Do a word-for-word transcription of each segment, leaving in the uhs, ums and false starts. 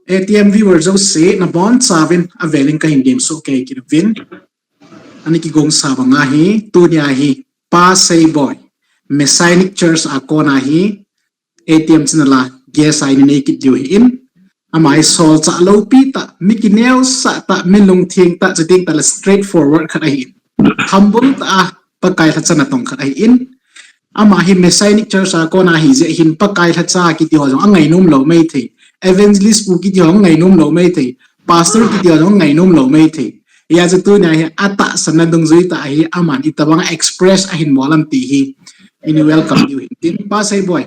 A T M viewer jouse nabonchauvin avelin kahin demsoh kei kit uvin. Ana kigongsa banga hi, tunia hi Pa Seiboi, Messianic Church a kona hi, A T M channel a guest a inei kit diu ahin. Ama hi solchah loupi tah, mi kineosah tah, mi lungtheng tah, chuteng tahle straightforward khat ahin. Humble tah a, Pakai lhacha natong khat ahin. Ama hi Messianic Church a kona ahijeh hin Pakai lhacha kiti ho jong angainom lou maithei. Evangelist pu kiti ho angainom lou maithei. Pastor kiti ho jong angainom lou maithei. Hijeh chun tunia hi atahsanna dungjui tah hi aman itobang express ahin bol ham ti hi ini welcome diu ahin. Pa Seiboi,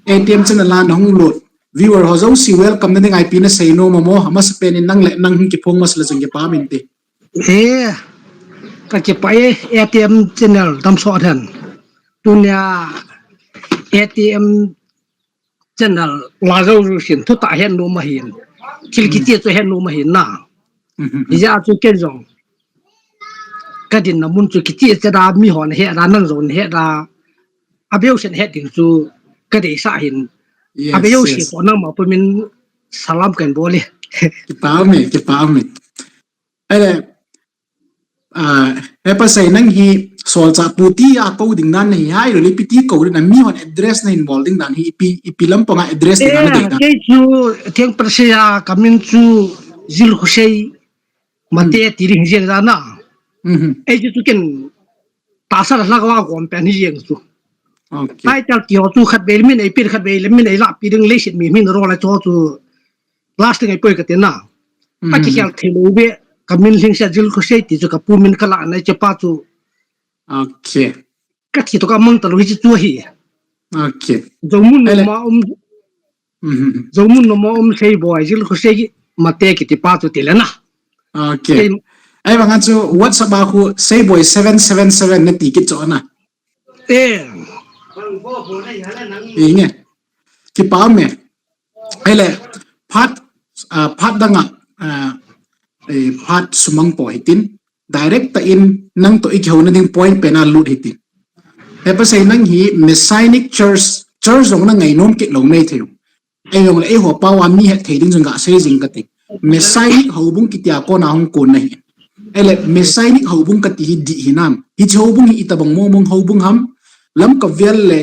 A T M channel a nahung lut viewer ho jouse welcome na dinga ipi nasei nom ham, amasapen in nang le nang hung kiphong masa le chun kipa um inte. Eh, kakipah e, A T M channel damsot hen. Tunia A T M channel la jouse hin thutah ahet nom ahin. Thil kiti chu ahet nom ahin na. Hijeh a chu ken jong kadinna mun chu kiti chu da, mihon ahet da, nang jong nahet da. Abeijouse nahet ding chu kadeisah ahin. Abeijouse toh nangma pumin salam kahin bol e. Kipa ume, kipa ume. Ahile, he Pa Sei, nang hi solchah pu tia kou ding dan nahi, ahiloule ipi ti kou ding dan, mihon address nahin bol ding dan hi ipi, ipi lampanga address ding dan nadei dan? Kei chu thengpatse a kamin chu Jilkhosei Mate ti ding hi jeng dan a. Ei chu chu ken tahsa lhagao a gom pen hi jeng chu. Title ti ho chu khatvei le min eipeh, khatvei le min eilapi ding, leiset mi min rol a chu chu last ding ahipoi kati na. Akikhel theilou ve, kamin lhingset Jilkhosei ti chu kapu min kalah na, hichepa chu kathi toh kamang talou hiche chu ahi. Joumun noma um, joumun noma um Seiboi, Jilkhosei Mate kitipa chu tile na. Ahivanga chu WhatsApp a khu Seiboi seven seven seven nati kit chu na. Inge. Kipa ume. Ahile, phat, phat danga, phat sumang po hitin, direct tah in nang toh ikihouna ding point pen a lut hitin. He Pa Sei, nang hi Messianic Church, church jong nangainom kit lou maithei u. Eijongle eiho pao a mi hetthei ding jong gasei jing kati. Messianic houbung kitia kona hung kon nahi. Ahile Messianic houbung kati hi dih hinam? Hiche houbung hi itobang mongmong houbung ham? Lamka vel le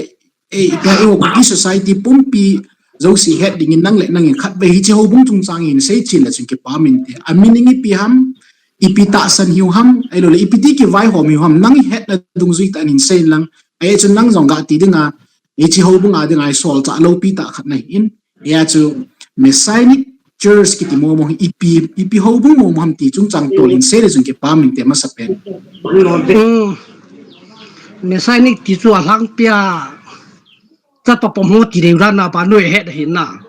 ipi ham, eiho Kuki society pumpi jouse het dingin nang le nangin khatvei hiche houbung chungchang in seichen le chun kipa um inte. A meaning ipi ham? Ipi tahsan hiu ham? Ahiloule ipi ti kivaihom hiu ham? Nang ihetna dungjui tah in seiin lang. Ahi chun nang jong gati dinga, hiche houbung a dinga solchah loupi tah khat nahin. Hia chu Messianic Church kiti mongmong hi ipi, ipi houbung mongmong ham ti chungchang tolin sei le chun kipa um inte masapen. Messianic ti chu alhangpia chapa pom ho ti deu dan a vannoi ahet ahin na.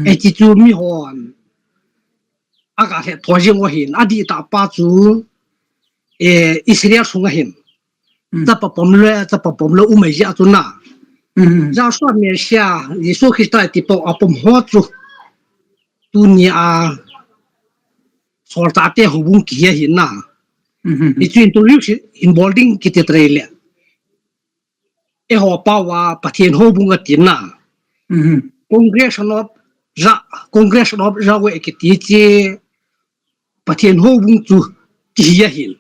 Hiche chu mihon aga lhetthou jeng u ahin, adihtah pa chu Israel sunga hin chapa pom le, chapa pom le um ahijeh a chu na, Joshua Messiah, Jesu Christa tipa apom ho chu tunia solchahte houbung kihi ahin na. Hichu introduce hin bol ding kiti tah le, eiho pao a Pathen houbung atin na. Congregation of Yah, Congregation of Yahweh kiti hiche Pathen houbung chu kihi ahin.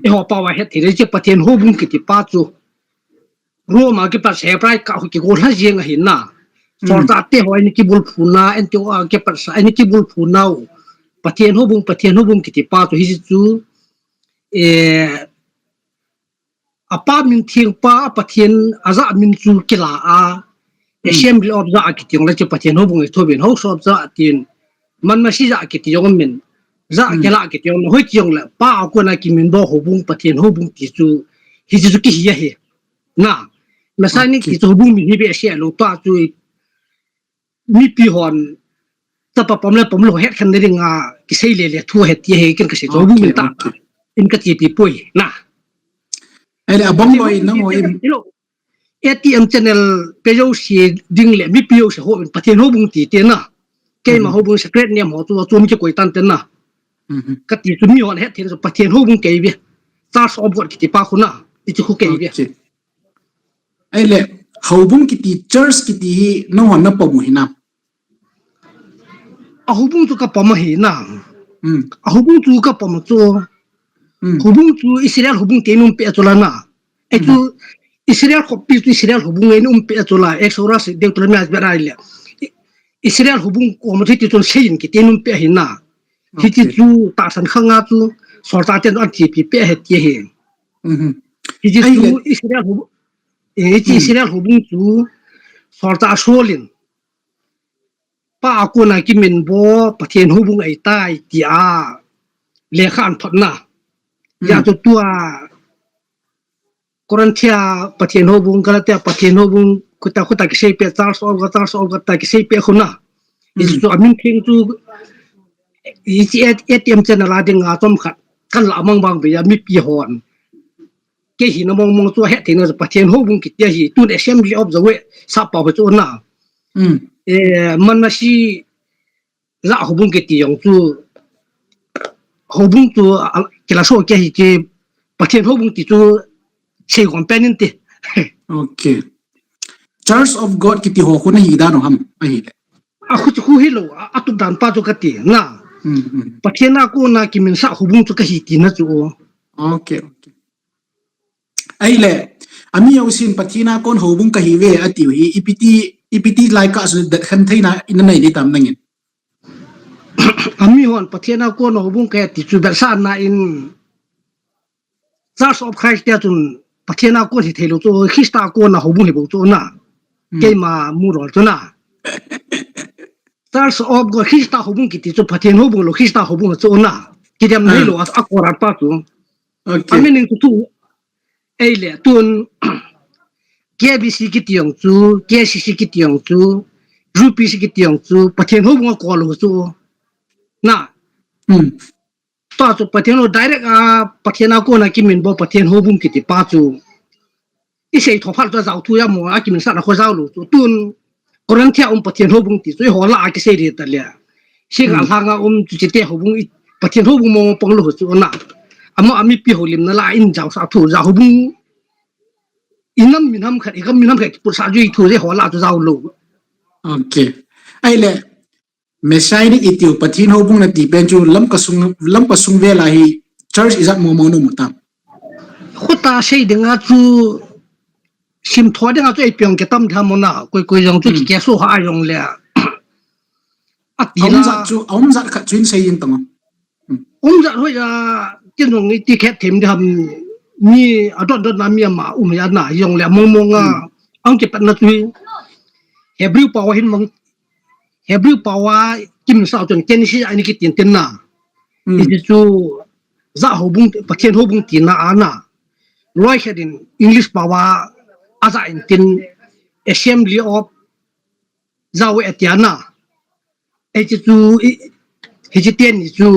Eiho pao a hetthei le hiche Pathen houbung kitipa chu Rome a kipat Hebrai kah ho kigollha jeng ahin na. Solchahte ho ana kibulphuna, Antioch a kipatsa ana kibulphunau Pathen houbung, Pathen houbung kitipa chu hiche chu apa min thengpa, a Pathen ajah min chu kila a, Assembly of Yah kiti jongle chu Pathen houbung ithuvin, House of Yah tin, Manmasi Yah kiti jong min, Yah kilah kiti jong, hoiti jongle pa a kona kiminvo houbung, Pathen houbung ti chu, hiche chu kihi ahi. Na, Messianic ti chu houbung min hi behseh lou, tua chu mipi hon chapa pom le pom lou hetkhen na dinga kisei lele thu ahi ti hi ken kasei chu houbung min tah in kachepi poi na. Ahile abang loi nangho in A T M channel pe jouse ding le mipi jouse hon Pathen houbung tite na. Keima houbung secret name ho chu achom kikoi tante na. Kati chu mihon hetthei chu Pathen houbung kei ve. Church of God kitipa khu na. Hichu khu kei ve. Ahile houbung kiti, church kiti hi nanghon napom u hinam? a houbung chu ka pom ahi na. Hmm. A houbung chu ka pom chu. Hmm. Houbung chu Israel houbung te in um peh chu la na. E chu, hmm, Israel khopi chu Israel houbung in um peh chu la. Exodus Deuteronomy a vet a le. Israel houbung ko ma thi ti chun seiyin kiti in um peh ahi na. Hiche, okay, chu tahsan khanga chu solchah ten an thipi peh ahi ti ahi. Mhm. Hiche chu Israel houbung, eh, hiche, hmm, Israel houbung chu solchah a sol in, Pa a kona kiminvo Pathen houbung ahitai tia lekha an thot na. Hmm. Hijeh chun tua Corinthia Pathen houbung, Galatia Pathen houbung, khuta khuta kisei peh, Church of God, Church of God tia kisei peh khu na. Hmm. Hichu amin theng chu, hiche A T M channel a dinga chomkhat kan la mang bang beiya mipi hon. Kei hina mong mong chu ahet theina chu Pathen houbung kiti ahi, tun Assembly of Yahweh sappao hi chu na. Hmm. Eh, Manasi Jah houbung kiti jong chu, houbung chu, a, kila so kei hi kei, Pathen houbung ti chu sei gom pen in ti. Okay. Church of God kiti ho khu nahi dan u ham, ahile? A khu chu khu hilou, a, a tup dan pa chu kati na. Hmm, hmm. Pathen a kona kiminsah houbung chu kahi tina chu. Okay, okay. Ahile, ami jousen Pathen a kon houbung kahiuve atiu hi, ipi ti, ipi ti lai kah chu dat khen theina ina nei ding tam nangin. Ami hon Pathen a kon houbung kahi ti chu belsahna in Church of Christ tia chun Pathen a kon hithei lou chu, Christa a kona houbung hi bou chu na. Hmm. Keima mu lou chu na. Church of God, Christa houbung kiti chu Pathen houbung lou, Christa houbung chu na. Kidem nei lou, a, a korat pa chu. Okay. Ami ning chu tu, ei le, tun, K B C kiti jong chu, K C C kiti jong chu, U P C kiti jong chu, Pathen houbung a kol lou chu. Na. Hmm. Tua chu Pathen lou direct a, Pathen a kona kiminvo Pathen houbung kiti pa chu. I sei tho phal chu a jao thu ja mo, a kiminsahna khu jao lou chu. Tun, Corinthia um Pathen houbung ti chu, i ho lah a kisei ding ta le. Singa, hmm, lhanga um chu chite houbung i, Pathen houbung mo pang lou chu na. Ama a mipi houlimna lah a in jaosah thu, ja houbung. I nam min ham khat, i gam min ham khat, kiputsah ju i thu je ho lah chu jao lou. Okay. Ahile, Messianic itiu Pathen houbung nati pen chu Lamka sung, Lamka sung vel a hi church ijat mo mo na um u tam? Khuta sei dinga chu, sim tho dinga chu ei piang ke tam tham mo na, koi koi jong chu, hmm, kike so ha jong le. Ati la. A um jat chu, a um jat khat chu in sei in tong. Hmm. Um jat hoi a, kin jong iti khet them ding ham, mi a dot dot na mi ama um ya na jong le mong mong a, hmm, ang kipatna chu hi. Hebrew pao hin mong Hebrew pao a kimsah chun Genesis a ini kitin tin na. Hmm. Iti chu jah houbung, Pathen houbung tina a na. Loi khat in English pao a ajah in tin Assembly of Yahweh ati a na. Hiche chu, i, hiche teni chu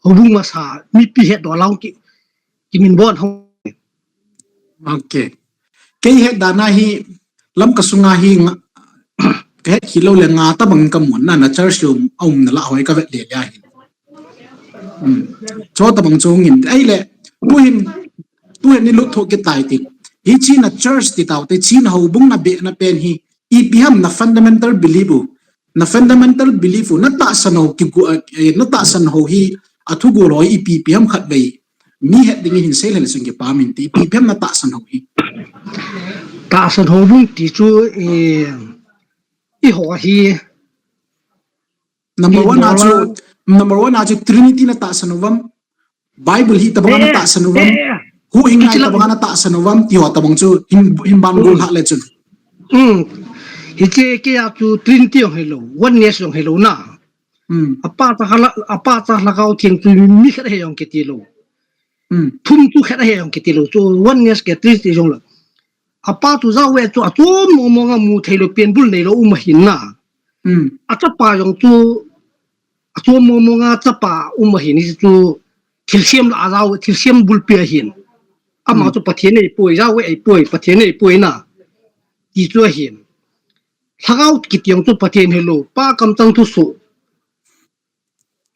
houbung masa mipi hetdoh lou ki, kiminvo ho. Okay. Kei het dan a hi, Lamka sunga hi nga, ka het khel lou le nga tabang ka mu na, na church um, a umna lah hoi ka vet le le ahi. Hmm. Chu tabang chu ngin. Ahile, tuhin, tuhin i lut thou kit tai ti. Hiche na church ti tau te, hiche na houbung na be na pen hi, ipi ham na fundamental belief u. Na fundamental belief u, na tahsan ho kigu, eh, na tahsan ho hi, a thugol ho ipi ipi ham khat vei. Mi het ding hin sei le le sung kipah min ti, ipi ipi ham na tahsan ho hi. Tahsan houbung ti chu, eh, i ho hi. Number one a chu, number one a chu Trinity na tahsan u vam. Bible hi tabang a na tahsan u vam. Eh, eh, eh. Huhhingna hi tabang a na tahsan u vam. Ti ho tabang chu hin, hin ban gol hah le chun. Hmm. Hiche kei a chu Trinity jong hilou, Oneness jong hilou na. Hmm. Apa cha Lha-, Apa cha Lhagao Theng chu mi khat ahi jong kiti lou. Hmm. Thum chu khat ahi jong kiti lou. Chu Oneness kei Trinity jong lou. Apa chu Yahweh chu achom mong mong a mu thei lou, pen bul nei lou um ahin na. Hmm. A chapa jong chu achom mong mong a chapa um ahin, hichu thilsem lah a Yahweh, thilsem bulpi ahin. Ama chu Pathen ahipoi, Yahweh ahipoi, Pathen ahipoi na. Ti chu ahin. Lhagao kiti jong chu Pathen hilou, Pa kamchang thusoh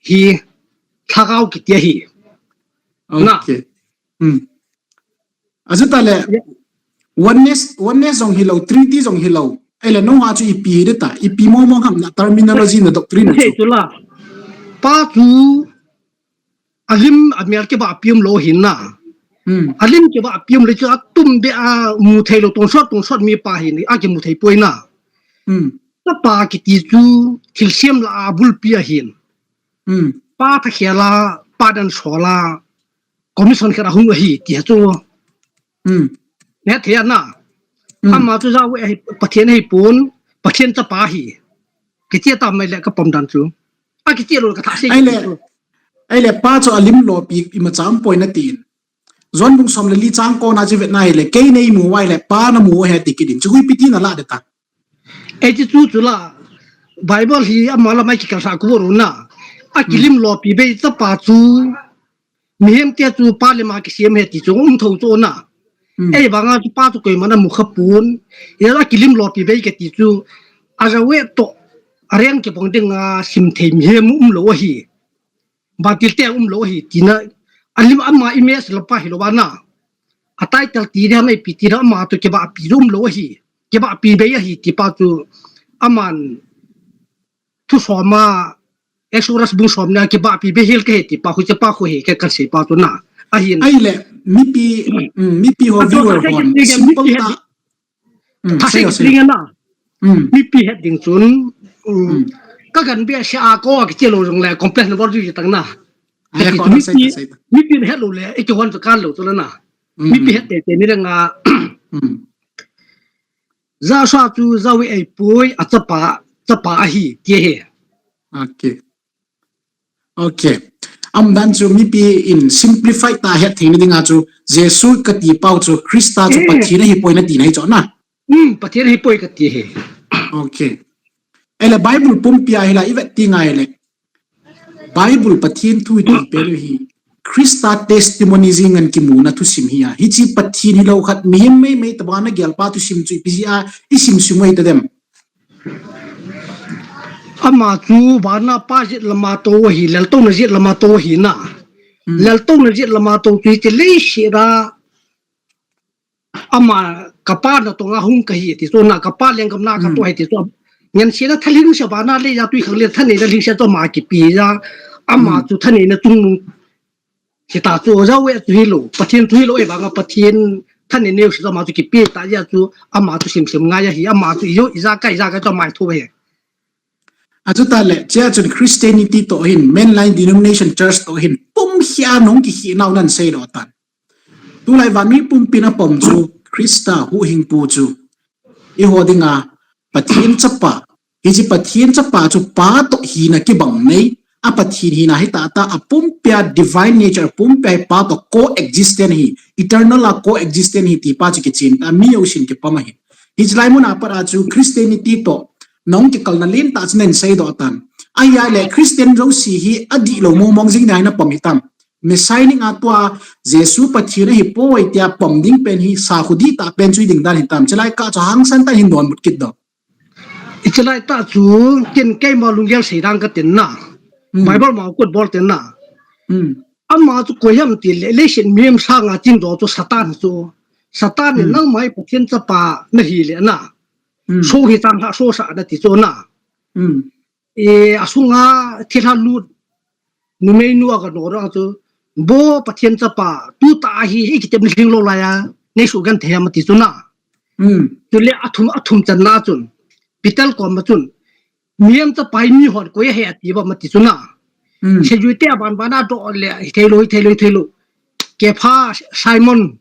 hi Lhagao kiti ahi. Na. Okay. Hmm. Achuti le, oneness, oneness jong hilou, Trinity jong hilou. Ahile nangho chu ipi hi ding ta, ipi mong mong ham na terminology na doctrine chu. Hei, chu la. Pa chu alim amel kibahpi umlou ahin na. Hmm. Alim kibahpi umlou chu atum be a mu thei lou, tonsot tonsot mi pa ahin, akimu thei poi na. Hmm. Chapa kiti chu thilsem lah a bulpi ahin. Hmm. Pa thakhel a, pa dan sol a, commission khat ahung ahi ti chu. Hmm. Nethei a na. Hmm. Ama chu Yahweh ahi, Pathen ahipon, Pathen chapa ahi. Kichia ta mai le ka pom dan chu. A kichia lou ka tha sei. Ahile, chu. Ahile pa chu alim lopi imacha umpoi natin. John bung som le li chang ko na chu vet na ahile, kei neimu uva ahile, pa namu u ahi ti kit in. Chu ipi ti nala de ta. Ei, chu chu chu la. Bible hi ama lam'a kikal sa ku ru na. Akilim lopi bei chapa chu. Mihem te chu pa le ma kisem ahi ti chu um tho chu na. Hmm. Ei, banga chu pa chu koima namu kha pon. Ei, akilim lopi bei kati chu. A Yahweh toh areng kibang dinga sim thei mihem umlou ahi. Bantil te umlou ahi tina. Alim ama image la pa hilou ba na. A title ti dia na ipi ti dia ama toh kibahpi umlou ahi. Kibahpi bei ahi ti pa chu aman thu som a Exodus bung som na kibahpi bei hel kahi ti pa khu chapa khu hi ka kan sei pa chu na. Ahin. Ahile, mipi, mm, mipi ho viewer hon, simple ta. Hmm, thasei sei, sei. Ding na. Hmm. Mipi het ding chun, hmm, hmm, ka gan be sia a ko a kichia lou jong le complain na bol ju tang na. Ai, ka ko ti na sei, mipi, sei ta. Mipi het lou le, i kihon chu kan lou chu la na. Hmm. Mipi het te te ni le nga. Hmm. Joshua chu Yahweh ahipoi, a chapa, chapa ahi, ti ahi. Okay. Okay. Aum dan chu mipi in simplify ta het theina dinga chu Jesu kati pau chu Krista chu, eh, Pathen ahipoi nati na hi chu na. Hmm, Pathen ahipoi kati ahi. Okay. Ahile Bible pumpi a hi la i vet ti ngai le. Bible Pathen thu iti pen hi Krista testimony jing an kimuna thusim hi a. Hichi Pathen hilou khat mihem mei mei tobang a gel pa thusim chu ipi jeh a i simsim u ahi ta dem. Ama chu vana pa jet lama tou ahi, laltouna jet lama tou ahi na. Hmm. Laltouna jet lama tou chu hiche leiset a ama ka pa natong a hung kahi ti chu na, ka pa lenggam na ka, hmm, tou ahi ti chu. Ngen se na thalhing se vana le ja tui khang le thanei na lhing se chu ama kipe ja. Ama, hmm, chu thanei na chungnung Hita chu Yahweh chu hilou, Pathen chu hilou, ei vanga Pathen thaneina neo si chu ama chu kipe ta jeh chu, ama chu simsim ngai ahi, ama chu ijo, ijakai, ijakai chu ama thu ahi. Achuta le, chea chun Christianity toh hin, mainline denomination church toh hin, pum khia nung kikhih nau nan sei lou tan. Tulai vanmi pumpin apom chu, Krista huhhingpu chu. Eiho dinga, Pathen chapa, hiche Pathen chapa chu pa toh hina kibang nei, a Pathen hina hi tata a pumpia divine nature, pumpia hi pa toh co-existent hi, eternal a co-existent hi ti pa chu kichen ta, mi jousen kipom ahi. Hiche lai mun a pat a chu Christianity toh, nung kikalna lentah chu nen seidoh tan. Ahia le Christian jouse hi adihlou mong mong jing ding ahi na pom hitam. Messianic a tua Jesu Pathen ahipoi tia pom ding pen hi sakhu dihtah pen chu hiding dan hitam. Chulai kah chu hangsan tah in hin donbut kit doh. Hiche lai tah chu ken keima lunggel sei dan katin na. Hmm. Bible ma kot bol tin na. Hmm. Ama chu koi ham ti le, leiset mihem sanga chingdoh chu Satan chu. Satan in, hmm, nangma hi Pathen chapa nahi le na. Hmm. Song hi chang ha so sa na ti chu na. Hmm. E, asunga thilha lut, numeinu aga nor a chu, bo Pathen chapa, tuta hi, hi kitepna lhinglou laiya, nei sugenthei ham ati chu na. Hmm. Chule athum, athum channa chun, Peter koma chun, mihem chapa hi mihon koi ahi ati uvam ati chu na. Hmm. Sejuite aban ban adoh le, hitheilou, hitheilou, hitheilou. Kepha, Simon,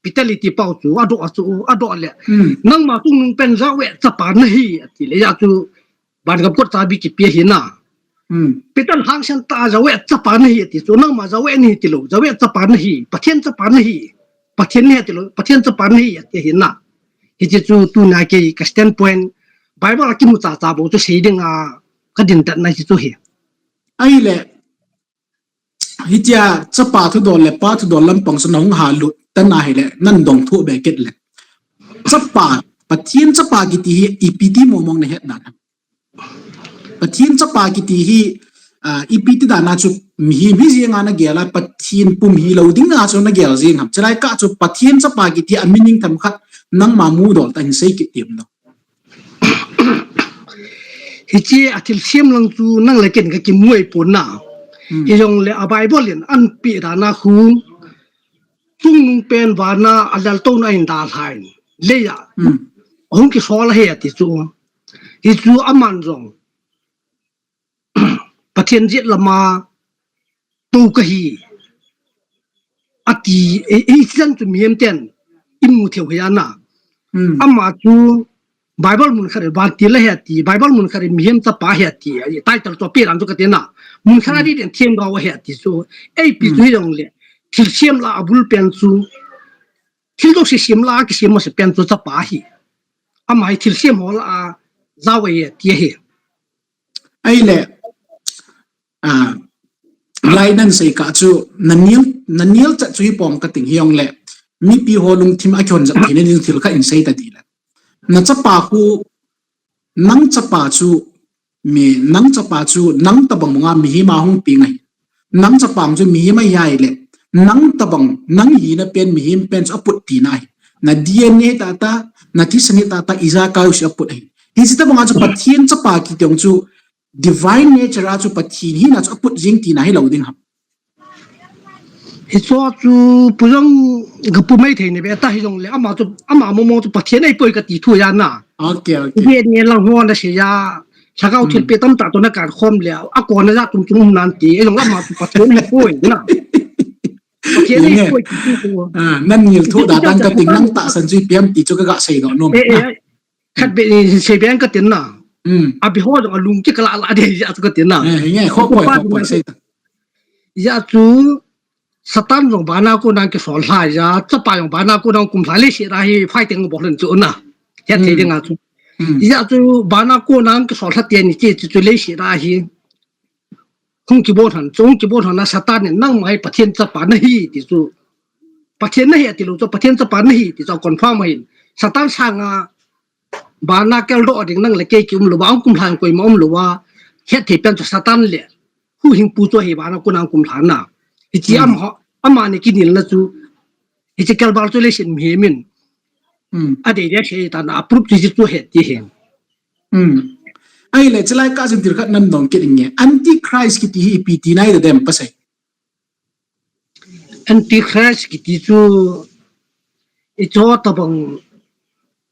Peter iti pau chu, adoh a chu, adoh le. Hmm. Nangma chungnung pen Yahweh chapa nahi, ati le, hia chu, vangam kot chabi kipe ahi na. Hmm. Peter hangsan tah a Yahweh chapa nahi, ati chu, nangma Yahweh nahi tilou, Yahweh chapa nahi, Pathen chapa nahi, Pathen nahi tilou, Pathen chapa nahi, ati ahi na. Hiche chu tuna kei ka standpoint, Bible a kimu chacha bou chu sei dinga, ka dindan na hiche chu ahi. Ahile, Hitia chapa thudol le pa thudol lampang chu nahung halut tan ahile, nan dong thu be kit le. Chapa, Pathen chapa kiti hi ipi ti mong mong nahet dan ham. Pathen chapa kiti hi, ah, ipi ti dan a chu mihem hi jeng a nagel a, Pathen pum hilou ding a chu nagel jeng ham. Chulai kah chu Pathen chapa kiti a meaning themkhat nangma mudol tah in sei kit diam no. Hiche a thilsem lang chu nang le ken kakimu ahipon na. Hmm. Hijongle a Bible in ahin pe dan a khu, chungnung pen vana alaltouna ahin dalhan. Leiya. Hmm. Hung kisol ahi ati chu. Hichu aman jong Pathen jet lama tou kahi ati, e, e, ichan chu mihem ten imu theiyu ahi na. Hmm. Ama chu Bible mun khat vantil ahi ati, Bible mun khat mihem chapa ahi ati, a, title chu ape dan chu kati na. Mun khat a Hmm. ding themgao ahi ati chu. Eipi chu Hmm. hijongle, thilsem lah a abul pen chu, thil jouse sem lah a kisem masa pen chu chapa ahi. Ama hi thilsem ho lah a jao ahi ati ahi. Ahile, a, lai nan sei kah chu, na nil, na nil chat chu hi pom kating hijongle, mipi ho lungthim a kihon jep theina ding thil khat in sei ta tile. Na chapa khu, nang chapa chu, mi, nang chapa chu, nang tabang mong a mihem a hung peng ahi. Nang chapa chu mihem ahi ahile, nang tabang, nang hina pen mihem pen chu aput tina ahi. Na D N A tah tah, na thisan hi tah tah, ijakai jouse aput ahi. Hiche tabang a chu Pathen chapa kiti jong chu, divine nature a chu Pathen hina chu aput jing tina hilou ding ham. Hichu chu pu jong gapu mai thei ne be ta hijongle ama chu, ama momo chu Pathen ahipoi kati thu ahi na. Okay, okay. Be ne lang ho na sei a, lhagao Hmm. thilpeh tamtah toh na kan khom le, akona jat chom chom um nante, hijongle ama chu Pathen ahipoi na. Pathen Ine. ahipoi kiti thu. Ah, nan nil thu da dan kating nang tahsan chu ipi ham ti chu kaga sei doh nom. Eh, eh, Na. eh. Khat be ni sei be katin na. Hmm. Abi ho jong alung kikala la de ahi chu katin na. Eh, nge, kho poi, kho poi, sei ta. Ahi chu Satan jong vana kona kisol lhai a, chapa jong vana kona kum lhai leiset a hi fighting bol lhon chu na. Hetthei Hmm. ding a chu. Hmm. Ahi chu vana kona kisol lha teni chu, chu, chu leiset a hi. Hung kibol lhon, chu hung kibol lhon a Satan in nangma hi Pathen chapa nahi ti chu. Pathen nahi ati lou chu, Pathen chapa nahi ti chu confirm ahin. Satan sanga vana keldoh ding nang le kei kium lou va, ahung kum lhan koima um lou va. Hetthei pen chu Satan le huhhingpu chu ahi vana kona ahung kum lhan na. Hiche Hmm. ama, amani kinelna chu, hiche kelbal chu leiset mihem in Hmm. adei dei sei ta na, approve chu chu ahi ti ahi. Hmm. Ahile, chulai kah chun thil khat nan dong kit inge. Antichrist kiti hi ipi tina ahi dem pa sei. Antichrist kiti chu hiche tabang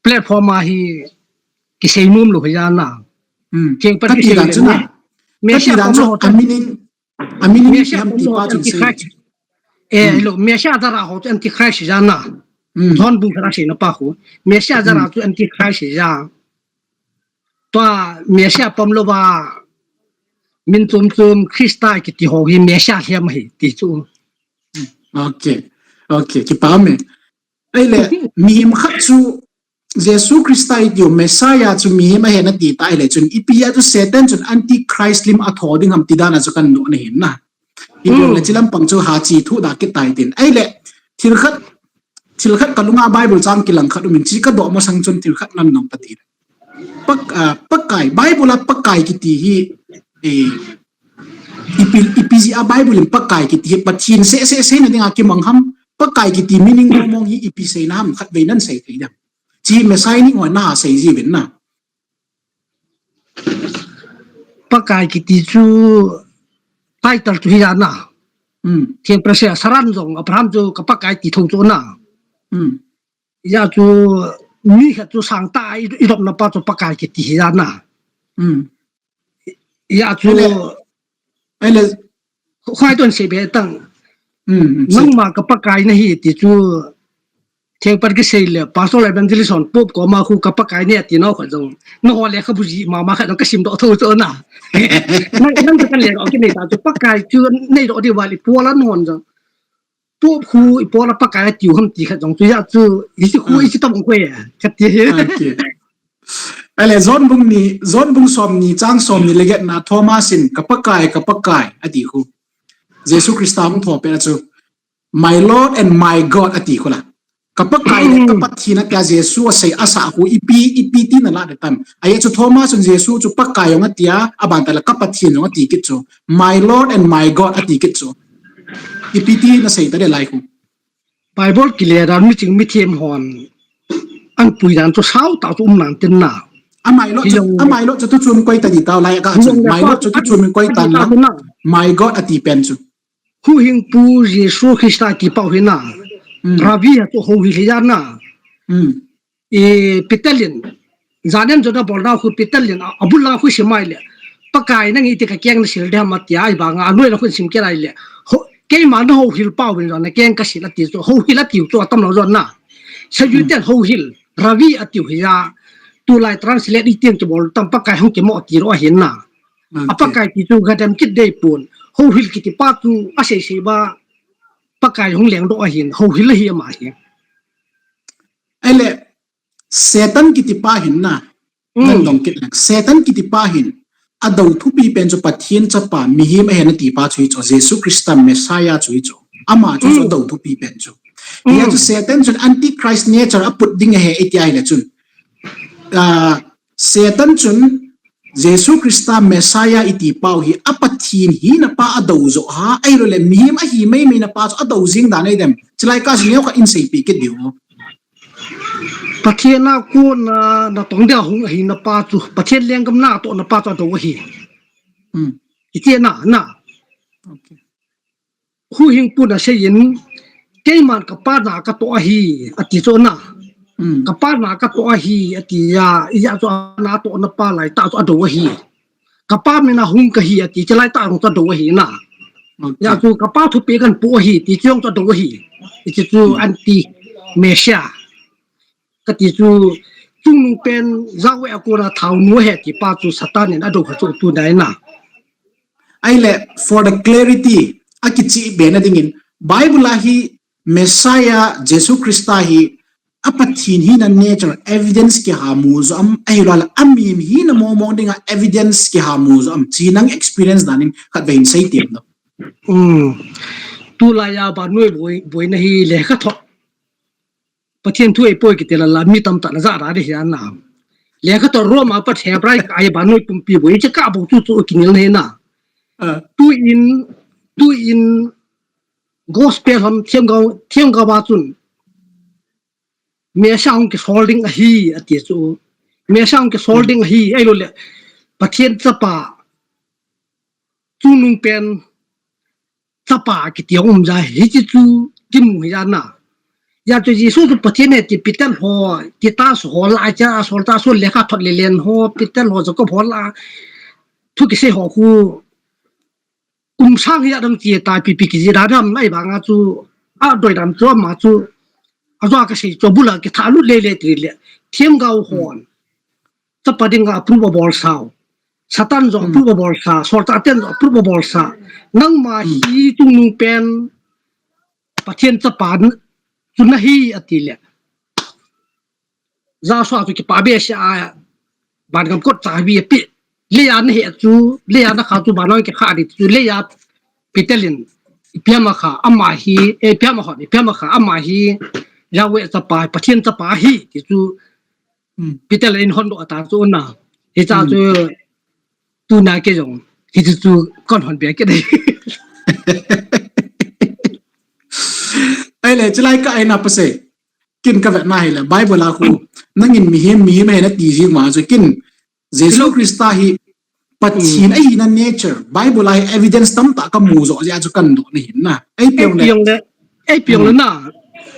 platform a hi kisei nom lou ahi na. Hmm. Theng pat Kati kisei dan le chu na. Me-, Messiah Kati dan pom chu lou ho a chu. Meaning, a meaning Messiah ipi ham pom ti lou pa ho chu chu sei. Antichrist. Eh, Hmm. lou, Messiah jat a ho chu Antichrist ahi na. Hmm. John bung khat a seina pa khu. Messiah jat a Hmm. chu Antichrist ahi. Tua Messiah pom lou va, min chom chom Christa kiti ho hi Messiah lhem ahi ti chu. Okay. Okay, kipa me. Ahile, mihem khat chu Jesu Christa itiu Messiah chu mihem ahi nati ta ahile chun ipi a chu Satan chun Antichrist lim atho ding ham ti dan a chu kan dohna ahi na. Ipi Hmm. le hiche lampang chu ha chi thu da kit tai tin. Ahile, thil khat, thil khat ka lunga Bible chang kilang khat um in, hiche ka doh masang chun thil khat nan nong ta ti. Pak-, ah, Pakai, Bible a Pakai kiti hi, eh, ipi, ipi jeh a Bible in Pakai kiti hi Pathen seh seh seina dinga kimang ham, Pakai kiti meaning mong mong hi ipi seina ham khatvei nan sei thei dem. Hiche Messianic ho na sei ji uvin na. Pakai kiti chu title chu ahi na. Hmm. Theng pressure Saran jong Abraham chu ka Pakai ti thou chu na. Hmm. Ahi chu mi khat chu sangtah a i, i dopna pa chu Pakai kiti ahi na. Hmm. Ahi chu Ahile, ahile, Khoi ton sei be tang. Hmm, hmm, sei. Nangma ka Pakai nahi ti chu theng pat kisei le, Pastor Evangelist hon Pope koma khu ka Pakai nahi ati nau khat jong. Nangho lekhabu jih mama khat jong kasim doh thou chu na. Nang, nang ka lekha kinei ta chu Pakai chu nei doh di vale Paul a nahon jong. Pope khu ipi a Pakai atiu ham ti khat jong chu ahi chu, hichu khu Hmm. hichu tabang khu e, kati. Okay. Ahile, John bung ni, John bung som ni, chang som ni le get na, Thomas in, "Ka Pakai, ka Pakai," ati khu. Jesu Christa hung thopeh a chu, "My Lord and my God," ati khu la. "Ka Pakai le ka Pathen," ati a Jesu asei asah khu, ipi, ipi tina la de tam. Ahi chu Thomas in Jesu chu Pakai jong ati a, aban tah le ka Pathen jong ati kit chu. "My Lord and my God," ati kit chu. Ipi tina sei ta de lai khu. Bible kile dan miching mithem hon ahin pui dan chu sao tah chu um nan tin na. Amai lo chu, amai lo chu tu chun koi ta di tau lai ka chun. Mai lo chu tu chun koi ta na. My God ati pen chu. Huhhingpu Jesu Christa ati pau hi na. Ravi ha chu houhil hi ja na. I Peter in, janen jona bolna khu Peter in, abul lang khu simai le. Pakai nang iti ka keng na sil de ma tia i banga, anoi na khu sim ke lai le. Keima na houhil pau bin jona keng ka sil ati chu, houhil ati chu atam lo jona. Sa ju ten houhil, Ravi ati hi ja. Tulai translate i tiang chu bol tam Pakai hung kimo ti ro ahin na. A Pakai ti chu gadam kit dei pun. Houhil kiti pa chu a sei sei ba Pakai hung leng do ahin, houhil ahi ama hi. Ele, Satan kiti pa hin na. Nan dong kit lek. Satan kiti pa hin. A do thupi pen chu Pathian chapa mihem ahi na ti pa chu hi chu. Jesu Christa Messiah chu hi chu. Ama chu chu do thupi pen chu. Nia chu Satan chun antichrist nature a put ding ahi iti ahi le chun. Satan chun Jesu Christa Messiah iti pau hi a Pathian hi na pa a do zo ha, ai lo le mihem ahi mai mai na pa chu a do zing dan ai dem. Chilai ka sineo ka in sei pi kit diu. Pathian a ku na na tong dia hung ahi na pa chu Pathian lenggam na to na pa chu a do ahi. Iti na na. Huhhingpu na sei in, keiman ka pa na ka to ahi, ati chu na. Ka pa na ka to ahi, ati ya, i ya chu na to na pa lai ta chu a do ahi. Ka pa mina hung ka hi, ati chu lai ta hung chu a do ahi na. Ya chu ka pa thupi kan pu ahi, ti chu hung chu a do ahi. I chu chu anti Messiah. Ka ti chu, chungnung pen, Yahweh a kona thao nu he ti pa chu Satan in a do kha chu tu dai na. Ai le, for the clarity, a kichi be na dingin, Bible a hi Messiah, Jesu Christa hi, a Pathian hi na nature, evidence ki ha mu zo am, ai lo la, a mi hi na mo mo ding a evidence ki ha mu zo am, chi nang experience na ning khat vein sei tiam no. Tu lai a ba noi boi, boi na hi le ka thok. Pathian thu ei poi kiti la la mi tam ta na za ra de hi an na. Le ka to Roma pa the brai ka ai ba noi pumpi boi che ka bo chu chu kinil ne na. Tu in, tu in gospel ham thiam gao, thiam gao ba chun. Messiah hung ki sol ding ahi ati chu. Messiah hung ki sol ding ahi ai lo le. Pathian chapa. Chungnung pen chapa kiti a um ja hi chi chu kimu hi ja na. Ya chu Jesu chu Pathian he ti Peter ho, Titus ho la cha, Sol ta Sol le kha thot le len ho, Peter ho Jacob ho la. Thu kisei ho khu. Kum sang hi a dang chi ta pi pi ki ji da dam ai ba nga chu. A doi dam chu ma chu. A zo ka sei chu bula ki tha lu le le ti le. Thiam gao hon. Chapa ding a prove a bol sao. Satan zo prove a bol sa, Sol ta ten zo prove a bol sa. Nangma hi chungnung pen Pathian chapa chu na hi ati le. Joshua chu kipa be sia a, ban gam kot cha bi pi. Leia na he chu, Leia na kha chu ban ki kha di chu, Leia Peter in, ipi ham a kha, ama hi, eh, ipi ham a hon, ipi ham a kha, ama hi, Yahweh chapa, Pathian chapa hi, ti chu, Peter le in hon do ata chu na. Hi cha chu tu na ke jong. Hi chu chu kon hon bia ke dei. Ai le, chilai ka ai na pa se. Kin ka vet na hi le, Bible a khu. Nangin mihem, mihem he na ti ji ma chu kin. Jesu Christa hi Pathian ahi na nature. Bible a hi evidence tam ta ka mu zo ja chu kan do ni hin na. Ai piang le. Ei piang le na.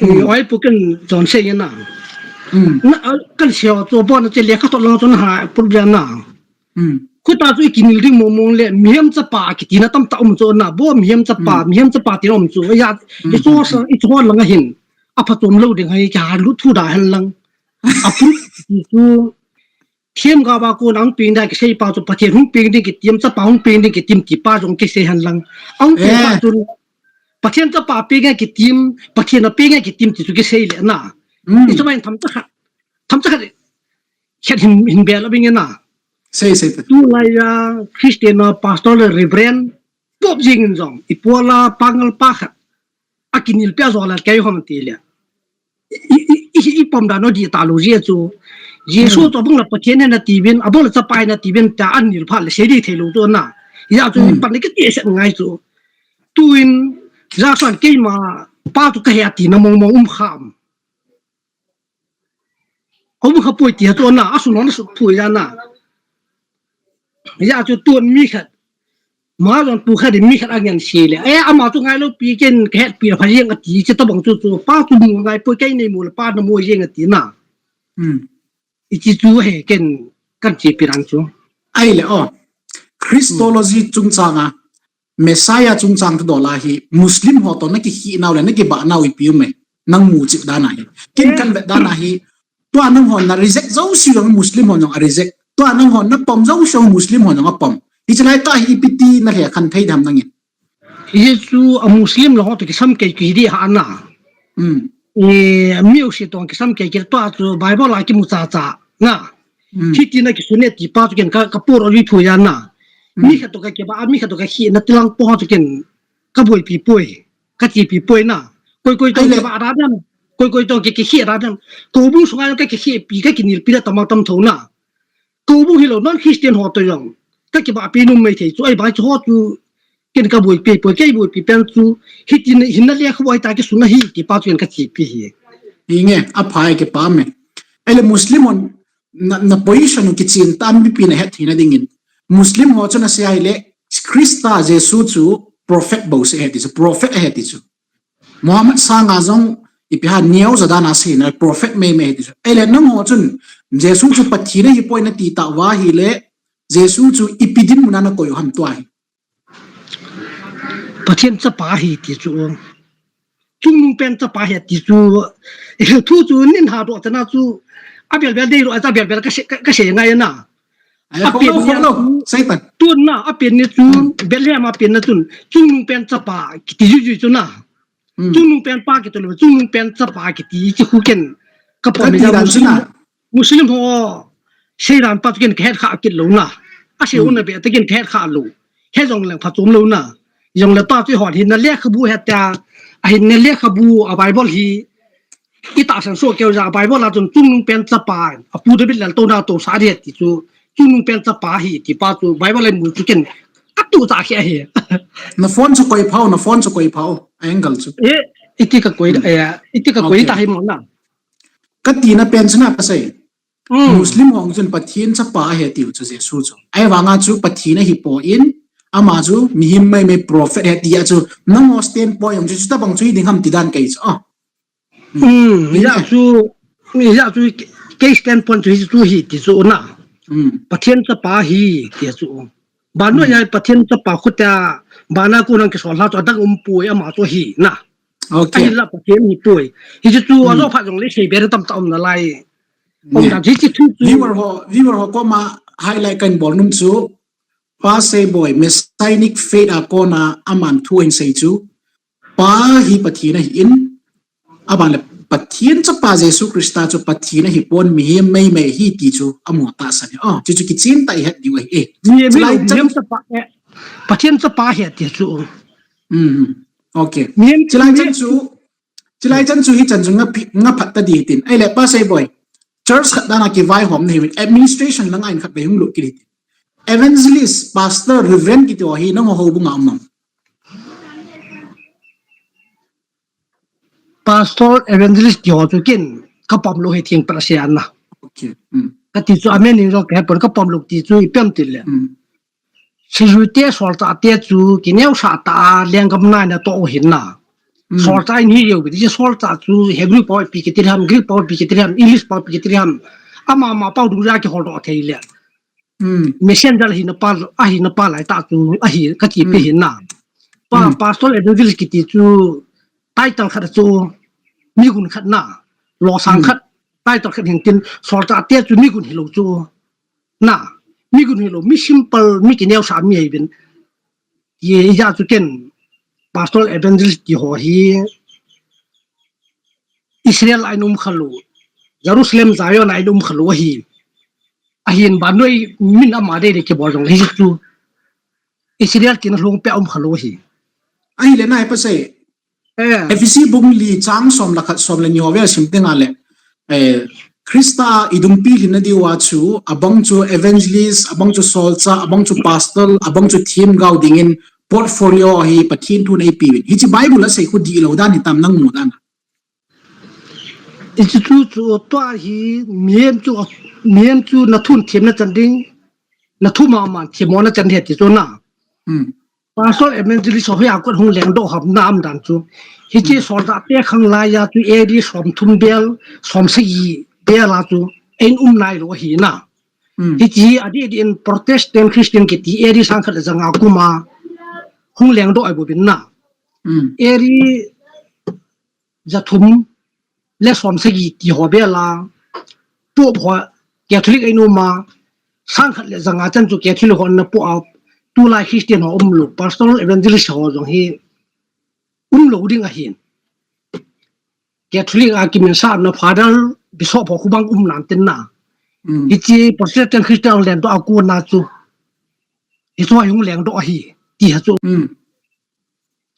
Oi pu ken jon se na. Na kan se to bo na che le ka to lo to na ha problem na. Khu ta chu i kinil ding mong mong le mihem chapa kiti na tam ta um chu na bo mihem chapa mihem chapa ti um chu ya i so sa i chu lang hin a pha chom lo ding hai ka lu thu da han lang. A pu ti chu Thiam gao ba kon hung peng ding kisei pa chu Pathian hung peng ding kitim, chapa hung peng ding kitim ti pa jong kisei han lang. Hung peng pa chun Pathian chapa peng kitim, Pathian a peng kitim ti chu kisei le na. I chu mai tham cha khat. Tham cha khat. Khat hin, hin bel a bing na. Sei, sei ta. Tu lai a Christian a pastor le reverend pop jing in jong. I pua la pangal pa khat. A kinil pia zo la kei hom ti le. I, i, i, i pom dan o di ta lo ji chu. Jesu chu abang la Pathian na ti bin, abang la chapa na ti bin ta an nil pha le sei di thei lo chu na. Ya chu pan ni ka ti se ngai chu. Tu in, ja san keima pa chu ka he ti na mong mong um kham. Aum kha poi ti ha chu na, asun hon asut poi ja na. Ja chu tun mi khat. Ma jon pu khat in mi khat angen si le. Eh, ama chu ngailou pi ken ka het pi la pha jeng ati, che tabang chu chu. Pa chu mu ngai poi, kei nei mu le pa na mu jeng ati na. Hmm. Ichi chu he ken kan chi pi rang chu. Ai le o. Christology chungchang a, Messiah chungchang thudol a hi Muslim ho to na kikhih nau le na kibah nau ipi um e. Nang mu chih dan a hi. Kin kan vet dan a hi. Tua nang hon na reject jouse jong Muslim hon jong a reject. Tua nang hon na pom jouse jong Muslim hon jong a pom. Hichi lai ta hi ipi ti na he khan thei dam nangin. Hichu a Muslim lo ho to kisam kei kidi ha na. Hmm. Eh, mi u si tong kisam kei kei pa chu Bible a kimu cha cha na. Hmm. Hiti na kisun e ti pa chu ken ka, ka pur o ri phu ya na. Hmm. Mi khat to ka kiba, mi khat to ka khi na tilang po chu ken ka boipi poi. Ka chipi poi na. Koi koi tong kiba ra dam. Koi koi tong ki, ki khi ra dam. Ko bu sunga ka ki khi pi ka kinil pi da tamang tam tho na. Ko bu hilou non Christian ho to jong. Ka kiba pi num mai thei chu ai ba chu ho chu ken ka boipi poi, kei boipi pen chu. Hiti na, hin na le khu ai ta kisun a hi ti pa chu ken ka chipi hi. Inge, a phai kipa me. Ele Muslim hon na, na position u kichin tam bi pi na het thina dingin. Muslim ho chu na se ai le Krista Jesu chu prophet bou se he ti chu, prophet he ti chu. Muhammad sanga jong ipi ha neo ja dan a se na prophet mei mei he ti chu. Ele nang ho chun Jesu chu Pathen ahi poi na ti ta va hi le Jesu chu ipi dinmun a na koi u ham tua hi. Pathen chapa ahi ti chu. Chungnung pen chapa ahi ti chu. Thu chu nin ha do chana chu. A bel bel dei ro a bel bel ka se, ka, ka se ngai na. Ai, a pen ni chu, tun na, a pen ni chu, hmm, Bethlehem a pen na chun. Chungnung pen chapa kiti ju ju chu na. Hmm. Chungnung pen pa kiti lo, chungnung pen chapa kiti chi khu ken. Ka pom mi ja Muslim. Muslim ho, seiran pa chu ken ka het kha kit lou na. A sei, hmm, u na be ta ken ka het kha lou. He jong leng pha chom lou na. Jong le pa chu hon hin na lekhabu he ta. A hin na lekhabu a Bible hi. I ta san so keu ja Bible a chun chungnung pen chapa. A pu David lal to na to sa de ti chu. Chungnung pen chapa hi ti pa chu Bible a mu chu ken. Ka tu ta khe hi. Na phone chu koi phau, na phone chu koi phau. Angle chu. Eh, iti ka koi, hmm, eh, iti ka koi, okay, ta hi mo na. Ka tina pen chu na ka sei. Mm. Muslim ho chun Pathen chapa ahi tiu chu Jesu chu. Ahivanga chu Pathen ahi poi, ama chu mihem mei mei prophet ahi tia chu nang ho standpoint jong chu chutabang chu hi ding ham ti dan kei chu. Ah. Mm, hijeh chu, hijeh chu kei standpoint chu hi chu hi ti chu na. Mm. Pathen chapa ahi tia chu. Bana, hmm, ya Pathen chapa khu ta, bana ku nang kisol hla chu adang um poi ama chu hi na. Okay. Ahinla Pathen ahi poi. Hichu chu, hmm, ajo phat jong le sei be tam ta um na lai. Um, yeah, dan hichi thu chu. Viewer ho, viewer ho koma highlight kan bol num chu. Pa Seiboi, Messianic faith a kona aman thu ahin sei chu. Pa hi Pathen ahin, aban le Pathen chapa Jesu Krista chu Pathen ahi pon, mihem mei mei ahi ti chu amu tahsan e. Oh, chu chu kichin ta i het diu ahi e. Mihem, chulai mihem, chan mihem chapa, eh, Pathen chapa ahi ti chu. Mm. Okay. Mihem, chulai chan chu, chulai chan chu hi chan chu nga phi, nga phat ta di tin. Ahile Pa Seiboi. Church khat dan a kivaihom na hi, administration lang a in khat vei hung lut kit hi tin. Evangelist, pastor, reverend kiti ho hi nang ho houbung a um am? Pastor, evangelist ti ho chu ken ka pom lou hi, theng pat a sei a na. Okay. Mm. Ka ti chu amen in jong ka he pon, ka pom lou ti chu ipi ham ti le. Mm. Seijui te, solchah te chu kineosah tah a lenggam nai na toh u ahin na. Mm. Solchah in hi jeh u ti, solchah chu Hebrew pao ipi kiti ham, Greek pao ipi kiti ham, English pao ipi kiti ham. Ama ama pao dung ja kihol doh thei le. Hmm. Messenger ahina pa, ahina pa lai tah chu, ahi, ka ti pe, hmm, hin na. Pa, hmm, pastor evangelist kiti chu, title khat chu, mi gun khat na, losang, hmm, khat, title khat hin tin, solchah te chu mi gun hilou chu. Na, mi gun hilou, mi simple, mi kineosah mi ahi uvin. Hijeh a chu ken, pastor evangelist ti ho hi, Israel a in um kha lou, Jerusalem, Zion a in um kha lou ahi. Ahin vannoi min ama dei dei kibol jong le hi chu. Israel tina lhung peh a um kha lou ahi. Ahile na he Pa Sei. Eh. Ephesi bung li chang som le khat, som le ni ho vel sim teng a le. Eh, Krista i dumpi lhinna diu a chu, abang chu evangelist, abang chu solchah, abang chu pastor, abang chu themgao dingin portfolio hi Pathen thun eipe uvin. Hiche Bible a sei khu dihlou dan hitam nang mu dan a? Hichu chu, chu tua hi mihem chu, mihem chu na thun themna chan ding, na thu mama themna chan ding ti chu na. Hmm. Pastor evangelist ho hi a kon hung lengdoh ham na um dan chu. Hiche Hmm. Solchahte khang laiya chu A D som thum bel, som sagi bel a chu, eium nailou ahi na. Hmm. Hiche a di di in Protestant Christian kiti A D sang khat le ja nga kum a hung lengdoh ahi bouvin na. Hmm. A D ja thum le som sagi ti ho bel a, Pope ho Catholic eium a, sang khat le ja nga chan chu Catholic ho na Pope a, tulai Christian ho umlou, Pastor evangelist ho jong hi umlou ding ahin. Catholic a kimin sa na Father Bishop ho khu bang um nan tin na. Hmm. Hiche Protestant Christian lengdoh a kon a chu. Hichu a hung lengdoh ahi. Ti ha chu. Hmm.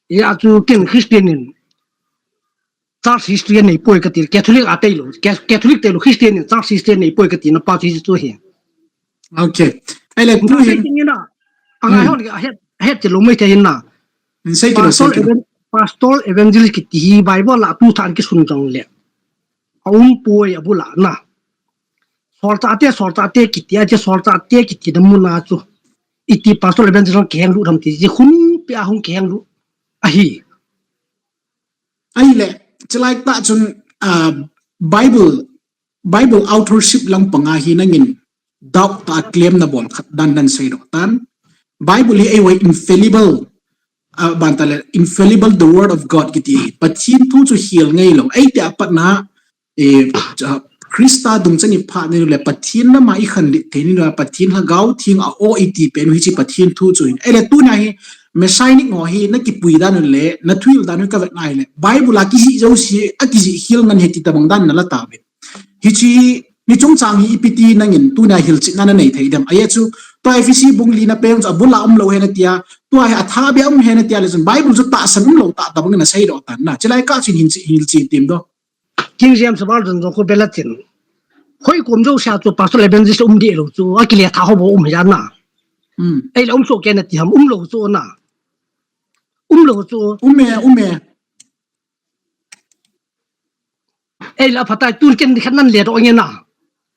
Hia chu ken Christian in church history nei poi kati, Catholic a tailou, Ca-, Catholic tailou Christian in church history nei poi kati na pa chu hichu hi. Okay. Ahile tu hin. Anga Hmm. hon a het, het ti lou mai te hin na. Sei ti lou, Pastor sei ti lou. Evan-, Pastor evangelist kiti hi Bible a tu than kisun jong le. A um poi a bul a na. Solchahte, solchahte kiti, a che solchahte kiti na mun a chu. Iti Pastor evangelist kiheng lut ham ti, chi khun pe a hung kiheng lut ahi. Ahile, chulai tah chun, ah, Bible, Bible authorship lang panga hi nangin doubt tah a claim na bol khat dan nan seidoh tan. Bible hi eiho infallible, ah, ban tah le, infallible the word of God kiti hi. Pathen thu chu hil ngailou. Eiti a pat na, eh, ah, Christa dung chan i phat ni le Pathen lama i khanlet thei ni le Pathen Lhagao Theng a o i ti pen u hiche Pathen thu chu hin. Ahile tuna hi Messianic ho hi na kipui dan u le, na thuhil dan u ka vet na hile. Bible a kijih jouse, a kijih hil ngen ahi ti tabang dan na la tauvin. Hiche hi, ni chungchang hi ipi ti nangin tuna hilchetna na nei thei dem. Ajeh chu, tua Ephesi bung li na pen chu a bul a umlou ahi na tia, tua hi a tha beh a um ahi na tia le chun Bible chu tahsan umlou tah tabang na seidoh tan na. Chulai kah chun hin chi, hilchen tem doh. King James Version jong khu bel a chin. Hoi kom jouse a chu Pastor Evangelist um deh lou chu, a kile tha ho bou um ahi na. Hmm. Ahile um soh kei na ti ham, umlou chu na. Umlou chu. Um e, um e. Ahile aphatai tun ken khat nan ledoh nge na.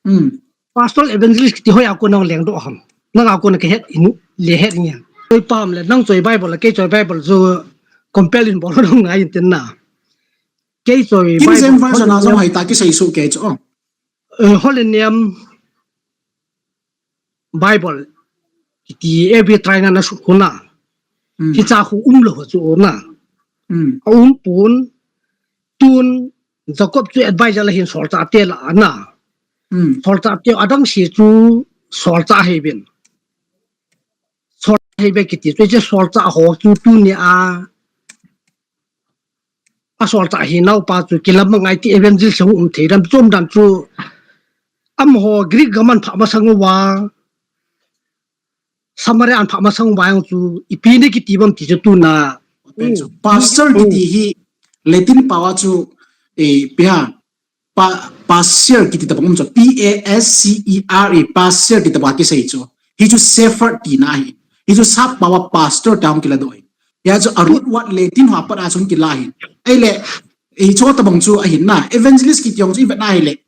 Hmm. Pastor Evangelist kiti hoi a kon nang lengdoh ham. Nang a kon ka het in le het nge. Choi pam le, nang choi Bible le, kei choi Bible chu compare in bol ngai in tin na. Kei choi King James Bible, Version a jong Holy Name, hoi ta kisei soh kei chu. Eh, Holy Name Bible kiti A B Traina na sut khu na. Hmm. Hicha khu umlou chu na. Hmm. A um pon tun Jacob chu advisor la hin solchahte la a na. Hmm. Solchahte adang se chu solchah ahi uvin. Solchah ahi uve kiti chu, hiche solchah ho chu tuni a, a solchah hi naupa chu kilam angai ti evangelist hung um thei dan, chom dan chu amaho Greek gam a pha masang uva, Samaria a pha masang uva jong chu, ipi ni kiti bam ti chu tuna. Pastor kiti hi Latin pao a chu, eh, ipi ham, pa-, pastor kiti tabang um chu, P A S C E R E, pastor kiti tabang kisei chu. Hichu shepherd tina ahi. Hichu sap pao a pastor tia hung kiladoh ahi. Hia chu a root word Latin ho a pat a chu hung kila ahi. Ahile, hichu tabang chu ahin na. Evangelist kiti jong chu i vet na ahile,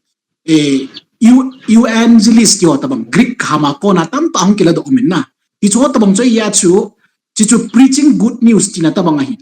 eh, eu-, evangelist kiti ho tabang Greek gam a kon a tamtah hung kiladoh um in na. Hichu tabang chu ahia chu, hichu preaching good news tina tabang ahi.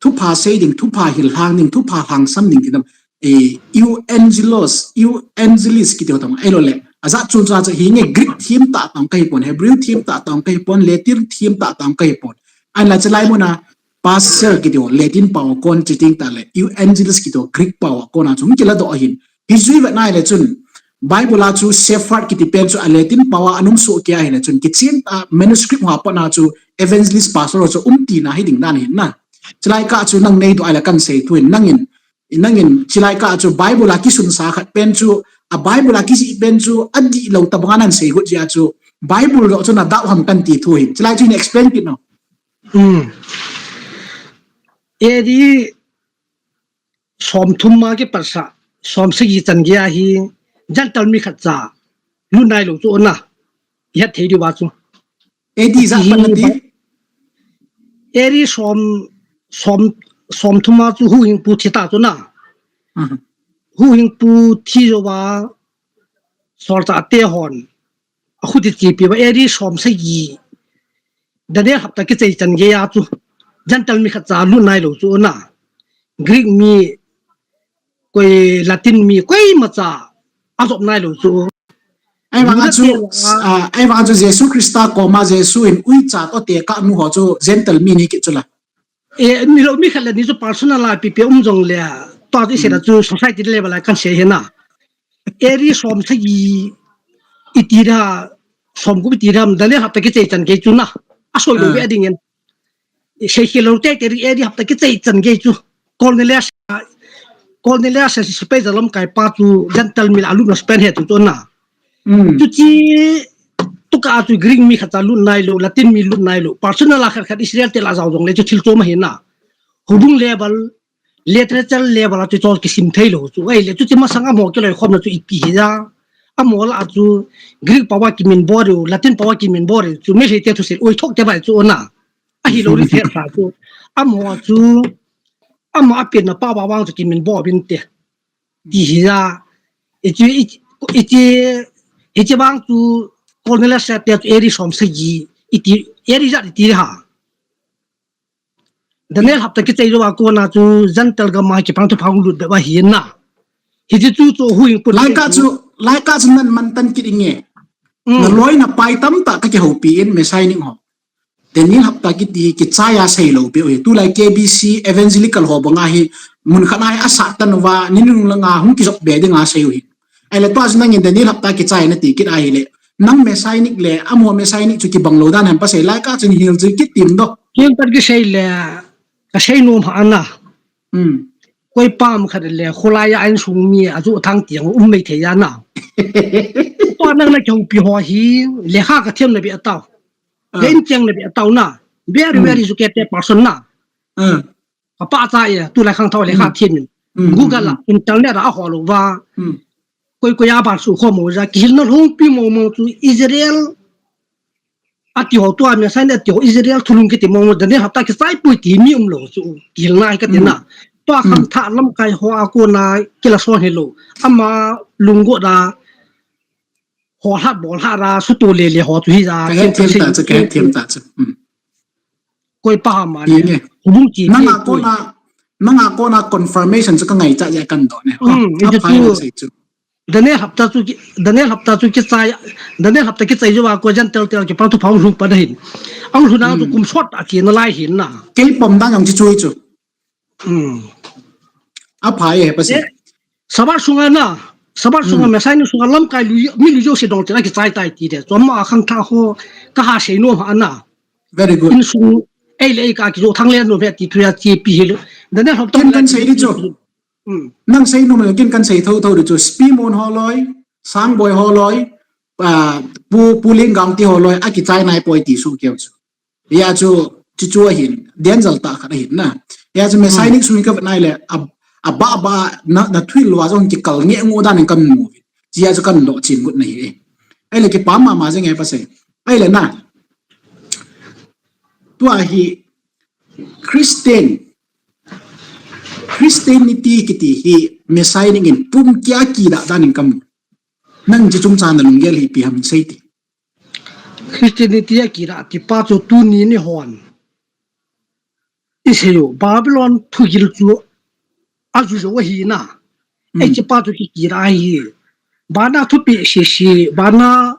Thupha sei ding, thupha hil lhang ding, thupha lhangsam ding ti tabang. Eh, euangelos, evangelist kiti ho tabang. Ahilou le, ajat chom chom chu hinge Greek theme tah tah kahi pon, Hebrew theme tah tah kahi pon, Latin theme tah tah kahi pon. Ahinla chulai mun a pastor kiti ho Latin pao a kon chiteng tah le, evangelist kiti ho Greek pao a kon a chu hung kiladoh ahin. Hichu i vet na ahile chun, Bible a chu shepherd kiti pen chu a Latin pao a ana um soh kei ahile chun, kichen tah manuscript ho a pat a chu evangelist pastor ho chu um tina hi ding dan ahin na. Chulai kah chu nang neidoh ahile kan sei thu in nangin, nangin chulai kah chu Bible a kisunsa khat pen chu, a Bible a kijih pen chu, adihlou tabang a nan seigot jeh a chu, Bible joh chu na doubt ham kan ti thu ahin. Chulai chu hin explain kit o. Hmm. A D som thum a kipat sa, som sagi chan gei a hi, Gentile mi khat cha, lut nailou chu na, i het thei diu va chu. A D ijat pat na ti? A D som, som, som thum a chu Hu Hing Pu thi ta chu na. Mhm. Huhhingpu thi jouva, solchahte hon akhuti chepi uva, A D som sagi, Daniel hapta kichai chan geiya chu Gentile mi khatcha lut nailou chu na, Greek mi, koi Latin mi, koimacha ajop nailou chu. Ahivanga chu, ah, ahivanga chu Jesu Christa koma Jesu in uicha toh tekahnu ho chu Gentile mi ahi kit chu la. E, mi lou mi khat le ni chu personal a ipi ipi um jongle, tua chu isei a chu society level a kan sei ahi na. A D som sagi iti da, som gup iti da, Daniel hapta kichai chan gei chu na. Asoi lou ve dingin. Sei khel lou teitei ding, A D hapta kichai chan gei chu. Cornelius, Cornelius a sepai ja lamkai pa chu Gentile mi la alupna sepai ahi chu chu na. Chuche tukah a chu Greek mi khatcha lut nailou, Latin mi lut nailou, personal a khat khat Israel te la jao jongle chu thil chom ahi na. Houbung level, literature level a chu chol kisim theilou chu. Ahile chuche masang amaho kiloikhomna chu ipi hija. Amaho lah a chu Greek pao a kiminbol diu, Latin pao a kiminbol diu chu Meitei te thusei oi thok te vai chu na. Ahilou ri the sa chu. Amaho chu, amaho apenna pao a vang chu kiminbol uvinte, ti hija. Hiche, hiche, hiche vang chu Cornelius a te chu A D som sagi iti, A D ijat iti ha. Daniel hapta kichai jouva kona chu Gentile gam a kipana thupha hung lut bep ahi na. Hiche chu chu Huhhingpu laikah chu, laikah chu nan mantan kit inge. Naloi napai tamtah kakihoupi in Messianic ho. Daniel hapta kiti kichai a seilou peh u hi. Tulai K B C evangelical ho banga hi mun khat a hi asah tan uva, ni nunung langa hung kijop be dinga sei u hi. Ahile tua chu nangin Daniel hapta kichai nati kit ahile, nang Messianic le amaho Messianic chu kibang lou dan ham pa sei, laikah chun hil chu kiti um do. Hil pat kisei le, kasei nom ha na. Koi pam khat le, kholai a insung mi ajoh thang tiang um mai thei a na. Tua nang nakihoupi ho hi, lekha kathem na beh tao. Ka incheng na beh tao na. Very, very educated person na. Kapahcha e, tulai khangthah lekha them in. Google a, internet a ahol uva. Koi koi a ban sukhom uva, kihilna lhungpi momo chu Israel ati ho, tua Messianic ati ho, Israel thulhung kiti momo, Daniel hapta kichai poi ti mi umlou chu. Kihilna hi kati na. Tua khangthah lamkai ho a kona kilason hilou. Ama lunggot a, holhat bolhat a, suto lele ho chu hija. Kahethem ta chu, kahethem ta chu. Koi pa ham ale. Houbung chi nanga kona, nanga kona confirmation chu kangaichat jeh a kandoh ne. Aphai chu. Daniel hapta chu, Daniel hapta chu kichai, Daniel hapta kichai jouva ko Gentile te kipana thupha hung lhung pan ahin. Ahung lhun a chu kum sot a kina lai hin na. Kei pom dan jong chu chu chu. Aphai e pa se. Sabbath sunga na, Sabbath sunga Messianic sunga lamkai lui, mi lui jouse dong tina kichai tai ti de. Chu ama khangthah ho kaha sei nom ha na. Very good. Insung, ei le ei ka kijoh thang le nom he ti thu a chepi hilou. Daniel hapta ken kan sei di chu. Nang sei nom le ken kan sei thotho di chu. Spimon holoi, Sangboi holoi, Pu, Pu Lengang ti holoi akichai naipoi ti soh keu chu. Hia chu, chu chu ahin, danger tah khat ahin na. Hia chu Messianic sung hi kavet nai le, a, abah bah, na, nathil uva jong kikal nge ngu dan in kamu. Hia chu kandoh chin ngut nahi. Ahile kipah mama jeng e pa se. Ahile na. Tua hi Christian, Christianity kiti hi Messianic in pum kia kidah dan in kamu. Nang chu chungchang nalunggel hi ipi ham sei ti. Christianity a kidah ti pa chu tuni ni hon. Isei u, Babylon thugil chu ajui jou ahi na. Hiche pa chu kikidah ahi. Bana thupeh sese, bana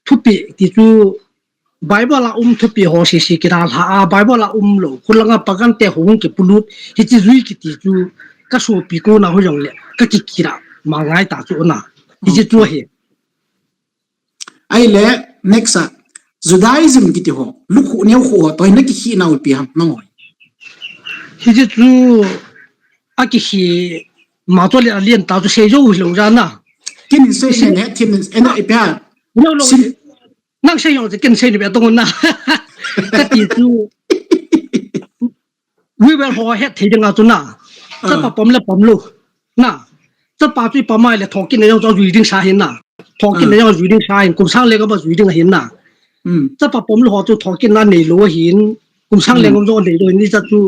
thupeh ti chu Bible a um thupeh ho sese kidalha a, Bible a umlou. Khulanga pagan te hung kipulut, hiche jui kiti chu kasopi kona ho jongle kakikidah ma ngai ta chu na. Hiche chu ahi. Ahile, next a, Judaism kiti ho, lukhuh neokhuh ho, toh hi nakikhi nau ipi ham, nangho. Hiche chu, akikhi, ma chu le alien ta chu sei jou hilou jeh a na. Ken sei nen hethem nen, ena ipi ham. Lou lou. Nang sei jong chu ken sei ni be tong na. Kati chu. Viewer ho hetthei dinga chu na. Chapa pom le pom lou. Na. Chapa chu ipom a le thokit na jong chu ajui ding sa hin na. Thokit na jong ajui ding sa hin. Kum sang le gam ajui ding ahin na. Chapa pom lou ho chu thokit na neilou ahin. Kum sang le gam jong neilou ahin. Hiche chu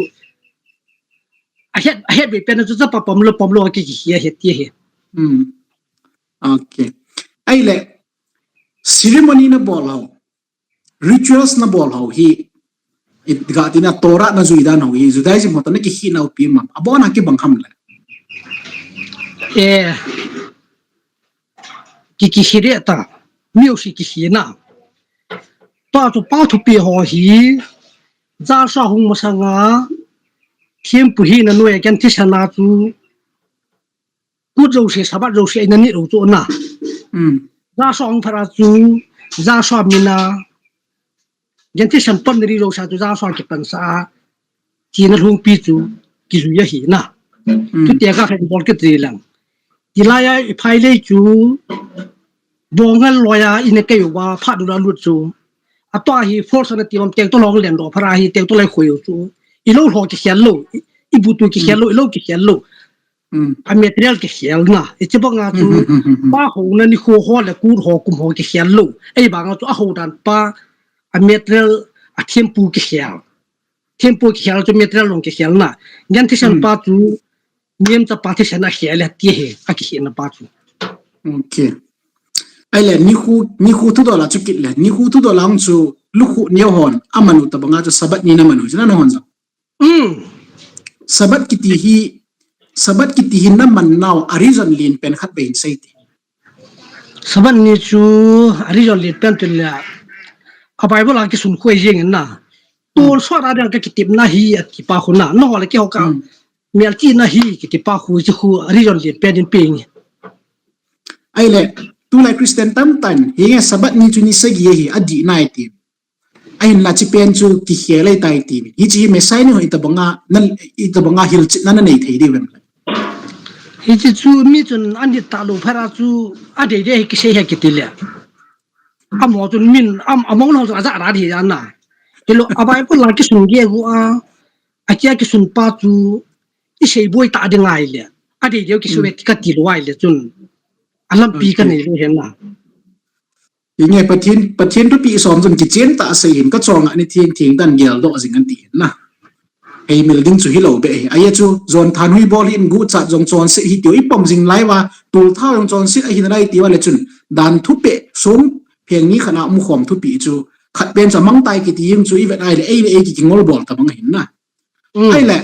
ahet, ahet be pen chu chapa pom lou, pom lou, ki, ki, hi ahet ti hi. Hmm. Okay. Ahile, ceremony nabol ho, rituals nabol ho hi, i ga tina Torah najui dan ho hi, Judaism ho toh nakikhel nau pi ma, abon a kibang ham le? Eh, ki, kikhel ta, mi jouse kikhel na. Tua chu pa thupi ho hi, Joshua hung masanga, thempu hina noiya, gentheisana chu, kut jouse, Sabbath jouse, eina nit u chu na. Hmm. Joshua hung phat a chu, Joshua mina, gentheisan pan ri jouse a chu Joshua kipansah a, china lhungpi chu, kijui ahi na. Hmm. Chuti a ka khen bol kit ri lang. Tilai a i phailei chu, bongal loiya ina kei uva, phat dula lut chu. Atua hi force nati uvam, tractor lou lengdoh phat a hi, tractor lai khoi u chu. I lou lho kikhel lou, i, i butu kikhel lou, i lou kikhel lou. Hmm. A material kikhel na. Hiche banga chu, hmm, hmm, hmm, hmm, hmm, pa houna nikho ho le kut ho kum ho kikhel lou. Ahivanga chu ahou dan pa, a material, a thempu kikhel. Thempu kikhel chu material jong kikhel na. Gentheisan, hmm, pa chu, niam chapa theisan akhel e ti hi, akikhelna pa chu. Okay. Ahile, nikho, nikho thudol a chu kit le. Nikho thudol a chu, lukhuh neo hon, amanu tabanga chu Sabbath ni namanu, chu nanghon jong. Hmm. Sabbath kiti hi, Sabbath kiti hi naman nau, a reason len pen khat vei hin sei te. Sabbath ni chu, a reason len pen tile, a Bible a kisun khoi jeng in na. Hmm. Tolsot a ding a kitepna hi ati pa khu na, nangho le keiho ka, hmm, melchihna hi kiti pa khu, chu khu, a reason len pen in pe nge. Ahile, tulai Christian tamtah in, hinge Sabbath ni chu ni sagi ahi, adih nai ti. Ahinla hiche pen chu kikhel ahitai ti. Hiche hi Messiah ni ho itabanga, na, itabanga hilchetna nanei thei diu vem? Hiche chu mi chun anit talou phat a chu adei dei hi kisei hi kiti le. Amaho chun min, am, amaho chun ajah dan hi ana. Hilou, a Bible a kisun gei gu a, akia kisun pa chu isei boi ta ding ahile. Adei dei kisei, hmm, ve kati lou ahile chun. Alampi, okay, kanei lou hen na. Hinge Pathen, Pathen thupi som chun kichen tah a sei hin, kachonga ni theng theng dan geldoh jing an ti hin na. Heimil ding chu hilou be hi. Ahi chu, jon thanhui bol hin guchat jong chonset hi tiu, ipom jing lai uva, tolthao jong chonset ahi nalai tiu ale chun, dan thupeh, song pheng ni khat a umkhom thupi chu, khat pen chu amang tai kiti jeng chu ivet ahile, ei le ei ki, kingol bol tabang ahin na. Hmm. Ahile,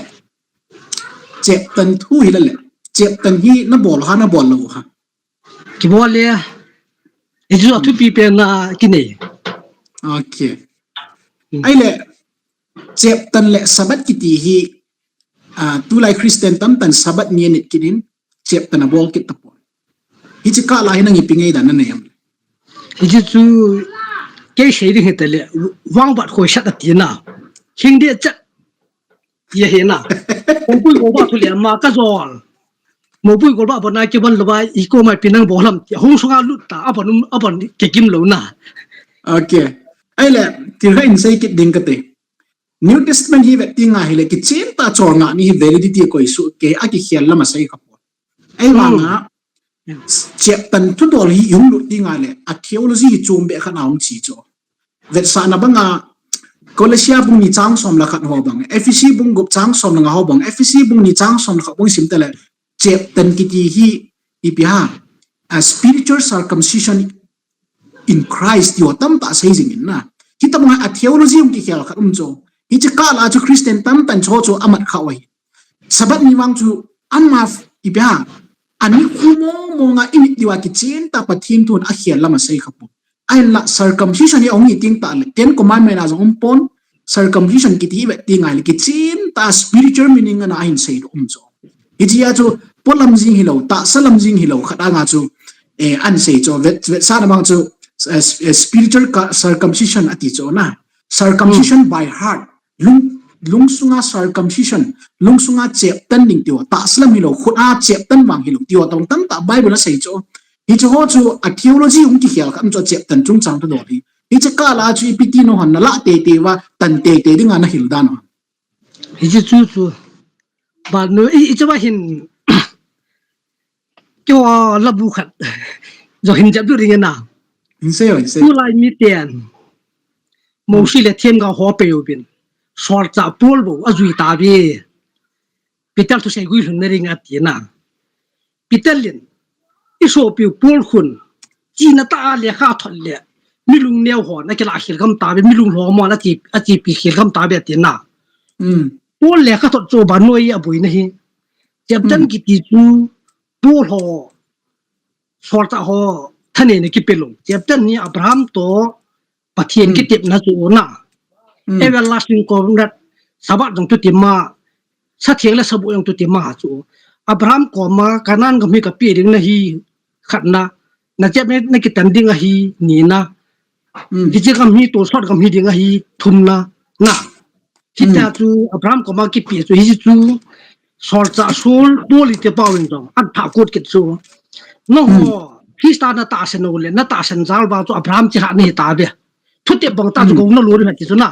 cheptan thu hi le le, cheptan hi nabol ha, nabol lou ha? Kibol e. Hichu athupi pen a kinei. Okay. Hmm. Ahile, cheptan le Sabbath kiti hi, ah, tulai Christian tamtah in Sabbath ni anit kit in, cheptan abol kit tapon. Hiche kah la hi nang ipi ngaidan nanei em? Hiche chu kei sei ding hita le, vangbat khoisat ati na. Hing ding chet. Ti ahi na. Moupui golbah thu le ama kajol. Moupui golbah bon a kibang louva, i koma ipi nang bol ham ti. Hung sunga lut ta, abon um, abon kigim lou na. Okay. Ahile, thil khat in sei kit ding kate. New Testament hi vet teng ahile, kichen tah a cholngah ni hi validity koi soh kei, akikhel lam asei kha poi. Ahivanga, hmm, cheptan thudol hi ihung lut teng ahile, a theology hi chom beh khat a hung che chu. Vetsahna banga, Colossians bung ni chang som le khat ho bang, Ephesians bung gup chang som le nga ho bang, Ephesians bung ni chang som le khat bang sim tale, cheptan kiti hi ipi ham, a spiritual circumcision in Christ ti ho tamtah sei jing in na. Hitabang a theology hung kikhel khat um chu. Hiche kah la chu Christian tamtah in chu chu amat kha u ahi. Sabbath ni vang chu ama ipi ham, ani khu mong mong a imit diu a kichen tah a Pathen thun akhel lam asei kha poi. Ahinla circumcision hi ahung hi teng tah le, Ten Commandment a jong um pon, circumcision kiti hi vet teng ahile kichen tah a spiritual meaning ana ahin seidoh um chu. Hiche a chu, polam jing hilou, tahsa lam jing hilou, khat anga chu, eh, an sei chu, vet, vetsahna bang chu, eh, s-, eh, spiritual ca-, circumcision ati chu na. Circumcision, hmm, by heart. Lung, lungsunga circumcision, lungsunga cheptan ding ti ho, tahsa lam hilou, khut a cheptan vang hilou ti ho, tong tamtah Bible a sei chu. Hiche ho chu a theology hung kikhel khat um chu a cheptan chungchang thudol hi. Hiche kah la chu ipi ti nahon nalah teitei uva, tan teitei dinga nahil dan u ham? Hiche chu chu. Ba nu i, i chu ba hin. Keiho labu khat. Jong hin jep lut ding na. Hin sei o, hin sei. Tulai miten. Mosi le themgao ho peh uvin. Solchah Paul bou ajui tauve. Peter thusei guilhunna ding ati na. Peter in, isopiu Paul khun, chihna tah a lekha athot le, mi lungneo hon akilah khel gam tave, mi lunglhom hon achi, achipi khel gam tave ati na. Paul lekha thot chu vannoi aboina hi. Cheptan kiti chu Paul ho, Solchah ho thaneina kipelou. Cheptan hi Abraham toh Pathen kitepna chu na. Everlasting covenant, Sabbath jong thutim a, satheng le saboh jong thutim a chu. Abraham koma Canaan gam hi kapeh ding nahi, khatna. Nachep na, nakitan ding ahi, nina. Hiche gam hi tonsot gam hi ding ahi, thumna, na. Hitia chu Abraham koma kipeh chu, hiche chu Solchah Saul, Paul iti pau in jong aphah kot kit chu. Nangho Christa natahsan uleh, natahsan jal vang chu Abraham chilhah nahi tave. Thutep bang tah chu gou nalou ding ahi ti chu na.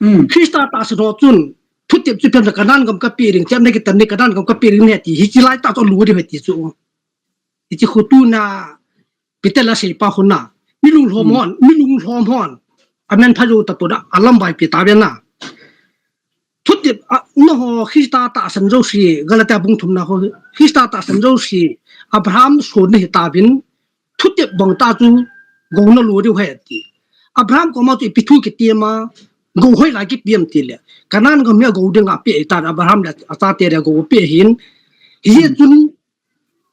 Christa tahsan ho chun, thutep chu ipi ham, Canaan gam kapeh ding, chep nakitan ding, Canaan gam kapeh ding nati, hiche laitah chu alou ding ahi ti chu. Hiche khu tuna, Peter in asei pa khu na, mi lunglhom hon, mi lunglhom hon, amen pha jou tapon, alamvaipi tave na. Thutep, a, nangho Christa tahsan jouse, Galatia bung thumna khu, Christa tahsan jouse, Abraham son nahi tauvin, thutep bang tah chu gou nalou diu ahi ati. Abraham koma chu ipi thu kitem a, gou hoilai kipe em tile, Canaan gam hi agou dinga apeh ahitan, Abraham le achate dia gou apeh ahin. Hichun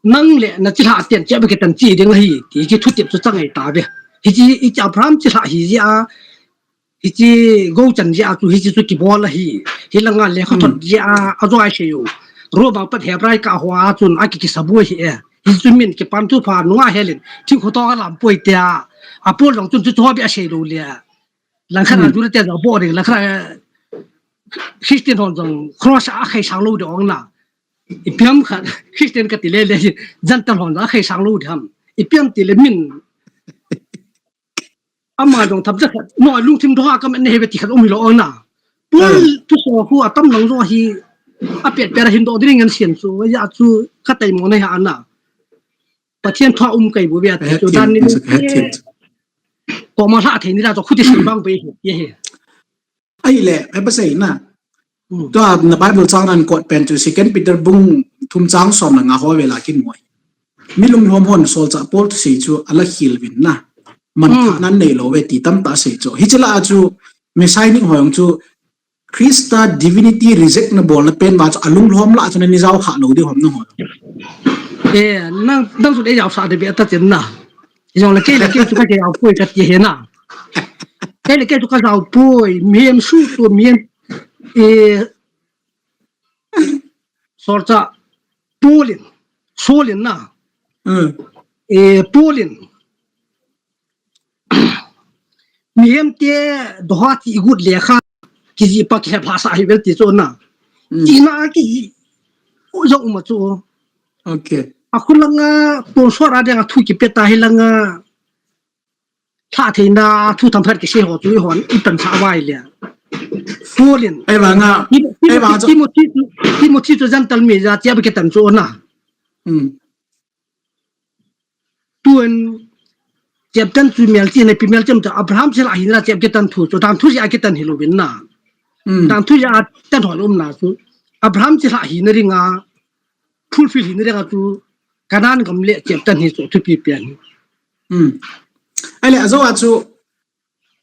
nang le nachilhah ten chep akitan cheh ding ahi, ti hiche thutep chu chang ahi tave. Hiche, hiche Abraham chilhah hijeh a, hiche gou chan jeh a chu hiche chu kibol ahi. Hilanga lekha thot jeh a, ajo a isei u. Roma pat Hebrai kah hoa chun akikisaboi ahi e. Hiche chu min kipan thupha nunga helin, thingkho toh alampoi tia, Paul jong chun chuche ho beh asei lou le. Langkhat a Juda te jong aboh ding, langkhat a Christian hon jong cross a akhai sang lou ding ong na. Ipi ham khat, Christian kati lele, Gentile hon jong akhai sang lou ding ham. Ipi ham tile min. Ama jong themcha khat, no, lungthim doh a kamat nahi ve ti khat um hilou ong na. Paul thuso khu atam lang jo hi, apet pet a hin doh ding ngen siam chu, hijeh a chu kataimo nahi a na. Pathen thu a um kei bou ve ati chu, dan ni bou. Koma lhah thei ni la chu khuti sei bang bou hi, ye he. Ahile, hepasei na. Tua na Bible chang nan quote pen chu Second Peter bung thum chang som le nga ho vela kimu ahi. Mi lunglhom hon Solchah Paul thusei chu ala khel uvin na. Manthahna nei lou ve ti tamtah asei chu. Hiche lah a chu, Messianic ho jong chu, Christa divinity reject nabolna pen vang chu alunglhom lah a chu nani jao kha lou diu ham nangho. E, nang, nang chu nei jao sa de be ta chen na. Jong le kei le kei chu kajao poi kati ahi na. Kei le kei chu kajao poi, mihem suhtoh, mihem, e, Solchah Paul in, Saul in na. E, Paul in. Mihem te doha ti igut lekha, kijih pa kiheplhah sah ahi vel ti chu na. Chihna kijih, o jong um a chu. Okay. Akhulanga, tonsot a dinga thu kipe ta hilanga. Lhah theina thu themkhat kisei ho chu eihon ipan sah vai le. Paul in. Ahivanga, Tim-, Timothy, ahivanga chu Timothy chu, Timothy chu Gentile mi jeh a chep akitan chu na. Tun chep tan chu melchihna, ipi melchihna chu Abraham chilhah hina chep akitan thu chu, dan thu jeh a kitan hilou vin na. Dan thu jeh a tan hon umna chu. Abraham chilhah hina dinga, fulfill hina dinga chu Canaan gam le chep tan hi chu thupi pen. Ahile, ajou a chu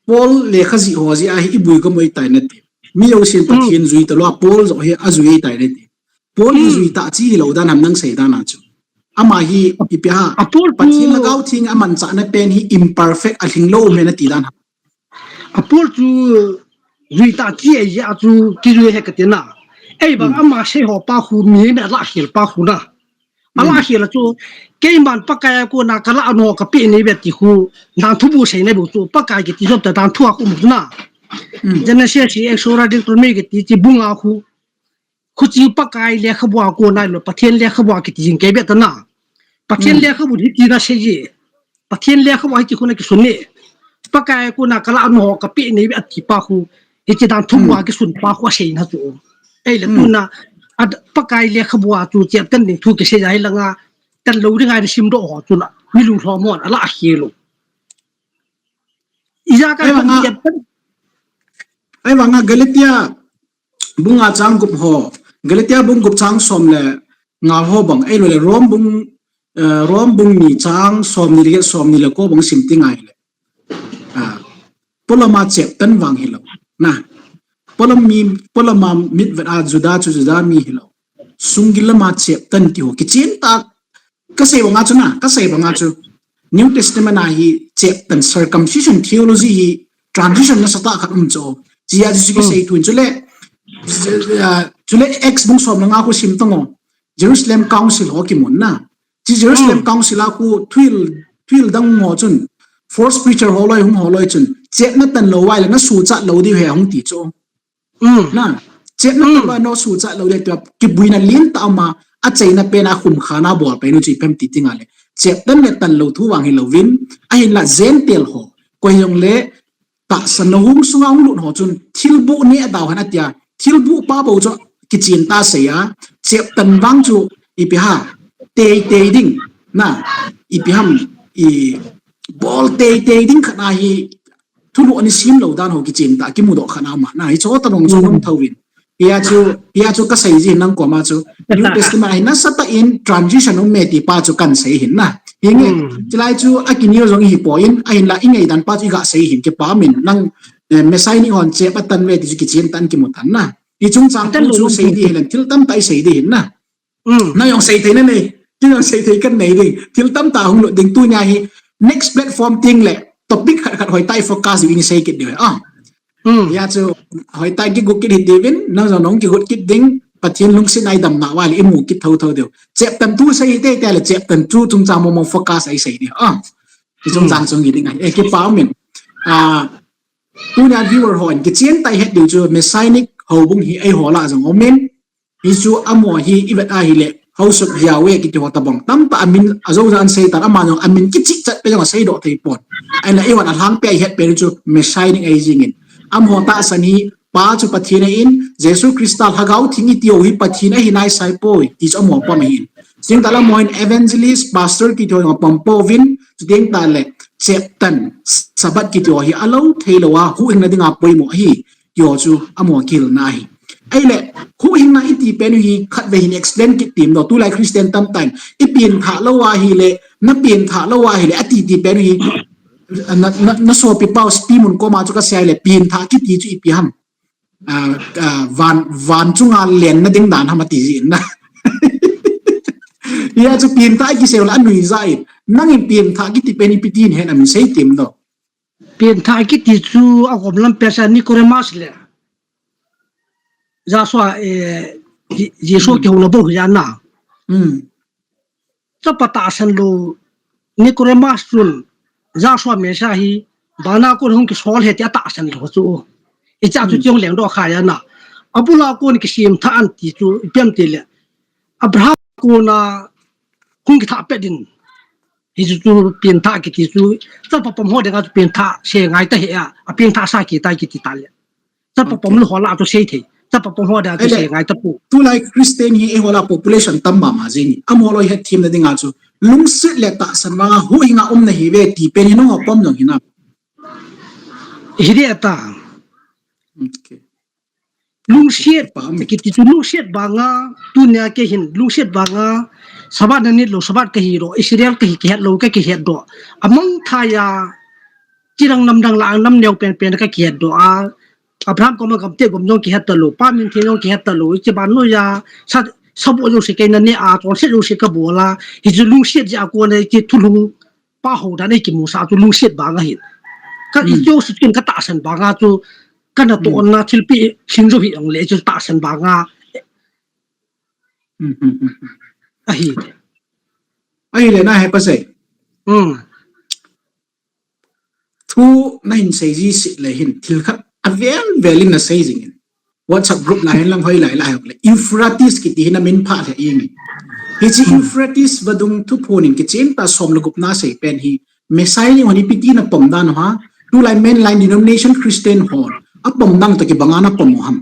Paul lekha jih ho jeh a hi ibui gam u ahitai nati. Mi jousen Pathen jui talou a Paul jong hi ajui ahitai nati. Paul hi jui tah chi hilou dan ham nang sei dan a chu. Ama hi ipi ham. A Paul chu Pathen Lhagao Theng a manchahna pen hi imperfect, alhinglou um ahi nati dan ham. A Paul chu jui tah chi ahi jeh a chu kijui ahi kati na. Ahivang ama sei ho pa khu mihem in alah khel pa khu na. Alah khel a chu, keiman Pakai a kona kalah nau ho kapeh nahi uve ti khu, dan thu bou seina bou chu, Pakai kiti jong ta dan thu a khu um na. Genesis, Exodus, Deuteronomy kiti chi bung a khu. Khuche Pakai lekhabu a kona lou, Pathen lekhabu a kiti jing kei be ta na. Pathen lekhabu hi tina sei ji. Pathen lekhabu a hi ti khu na kisun ni. Pakai a kona kalah nau ho kapeh nahi uve ati pa khu. Hiche dan thu bou a kisun pa khu asei na chu. Ahile tuna, a, Pakai lekhabu a chu chep tan ding thu kisei jeh a hilanga, tan lou ding a sim doh ho chu na. Mi lunglhom hon alah khel u. Ija ka Ahivanga, chep tan. Ahivanga Galatia bung nga chang gup ho, Galatia bung gup chang som le nga ho bang, ei lo le Rom bung, eh, Rom bung ni chang som ni le, som ni le ko bang sim ti ngai le. Ah, polama cheptan vang hilou. Na. Polam mi, polama mitvet a Juda chu Juda mi hilou. Sunggil lama cheptan ti ho. Kichen ta, ka sei banga chu na, ka sei banga chu. New Testament a hi cheptan circumcision theology hi transition nasatah khat um chu. Chia chu ki sei thu in chu le, ah, chu le Acts bung som le nga khu sim tang o. Jerusalem Council ho kimun na. Chi Jerusalem Council a khu thuhil, thuhil dang ho chun, false preacher ho loi, hung ho loi chun, chepna tan lou vai le na suchat lou diu ahi hung ti chu. Na, chepna tan lou vai na suchat lou le tua, kibuina lien ta ama, achaina pen a khum kha na bol pen u chu ipi ham ti ti nga le. Cheptan le tan lou thu vang hilou vin, ahinla Gentile ho, koi jong le, tahsan na hung sunga hung lut ho chun thilbuh neh dau hen atia, thilbuh pa bou chu kichen ta sei a, cheptan vang chu ipi ham, tei tei ding, na, ipi ham, i bol tei tei ding khat na hi thulhuh ni sim lou dan ho kichen ta kimu doh khat na ma, na, hi chu ta nong chu nong thou vin. Hia chu, hia chu ka sei ji nang koma chu. New Testament a hi nasatah in transition um e ti pa chu kan sei hin na. Hi nge, chilai chu a kineo jong hi poi in, ahinla i ngaidan pa chu i ga sei hin kipa min nang, eh, Messiah ni hon chep atan ve ti chu kichen tan kimu tan na. I chungchang chu sei di hi len thil tamtah i sei di hin na. Na jong sei thei na nei, tu jong sei thei kan nei ding. Thil tamtah hung lut ding tunia hi next platform ting le topic khat khat hoitah i focus i ni sei kit di. Ah. Hia chu hoitah kigu kit hi diuvin, nang jong nong kigu kit ding, Pathen lungset a i damna uva le i mu kit thotho diu. Cheptan tu sei hite tia le cheptan tu chungchang mo mo focus a i sei diu. Ah. Hi chungchang chung hi ding ahi. Eh, kipa um in. Ah, tunia viewer hon kichen ta i het diu chu Messianic houbung hi eiho lah a jong um in. Hi chu amaho hi i vet a hile, House of Yahweh kiti ho tabang. Tamtah amin, ajo jan sei tan, ama jong amin kichih chat pe jong asei doh thei pon. Ahinla eihon alhangpi a i het pen chu Messiah ding ahi jing in. Amaho tahsan hi, Pa chu Pathen ahin, Jesu Christa Lhagao Theng i ti ho hi Pathen ahi nai sai poi, ti chu amaho pom ahin. Chuteng tah le amaho hin evangelist, pastor kiti ho jong apom pouvin, chuteng tah le, cheptan, Sabbath kiti ho hi alou thei lou a, huhhingna dinga poimo ahi. Ti ho chu amaho kihilna ahi. Ahile, huhhingna i ti pen u hi khatvei hin explain kit tim doh. Tulai Christian tamtah in, i pengthah lou ahile, na pengthah lou ahile, ati ti pen u hi, na, na, na sopi pau, Spimun koma chu ka sei le, pengthah kiti chu ipi ham. Ah, ah, van, van chunga lenna ding dan ham ati jin na. Hia chu pengthah kisei le, anui ja in. Nangin pengthah kiti pen ipi tin hen amin sei tim doh. Pengthah kiti chu agom lam pet a Nicodemus le Joshua, eh, Je-, Jesu kihouna bou hi ana. Chapa tahsan lou Nicodemus chun Joshua Messiah hi bana kon hung kisol ahi ti atahsan lou chu. Hicha chu chong leng doh kha ana. Abula kon kisemthah an ti chu ipi ham ti le. Abraham kona hung kithah pet in. Hichu chu pengthah kiti chu, chapa pom ho dinga chu pengthah sei ngai ta hi a, apengthah sa kit tai kiti ta le. Chapa pom lou ho lah a chu sei thei. Chapa pom ho dinga chu sei ngai ta pu. Tulai Christian hi eiho lah a population tam mama jing in. Amaho loi hetthem na dinga chu. Lungset le tahsan vanga huhhinga umna hi ve ti pen hi nangho pom jong hi na. Hi ding ta. Okay. Lungset, kiti chu lungset banga, tunia kei hin lungset banga, Sabbath na nit lou, Sabbath kahi lou, Israel kahi kihet lou, ka kihet doh. Amang thai a, chidang namdang lah a nam neo penpen ka kihet doh a. Abraham koma gamtah gom jong kihet talou, pa min theng jong kihet talou, hiche vannoi a, sa, sabou jouse kei na neh a, chonset jouse ka bol a, hichu lungset jeh a kona hiche thulhung pa ho dan ei kimusah chu lungset banga hin. Ka i chu sitin ka tahsan banga chu ka natohna thilpeh lhing jou hi ong le chu tahsan banga. Ahi. Ahile na he pa sei. Thu na hin sei ji seh le hin thil khat avel vel in na sei jing in. WhatsApp group lah a hin lang hoi lai lai hok le. Euphrates kiti hi na min phah le ing. Hiche Euphrates vadung thuphon in kichen ta som le gup na sei pen hi. Messiah ni hon ipi ti na pom dan u ham. Tulai mainline denomination Christian hon. Apom dan toh kibanga na pom u ham.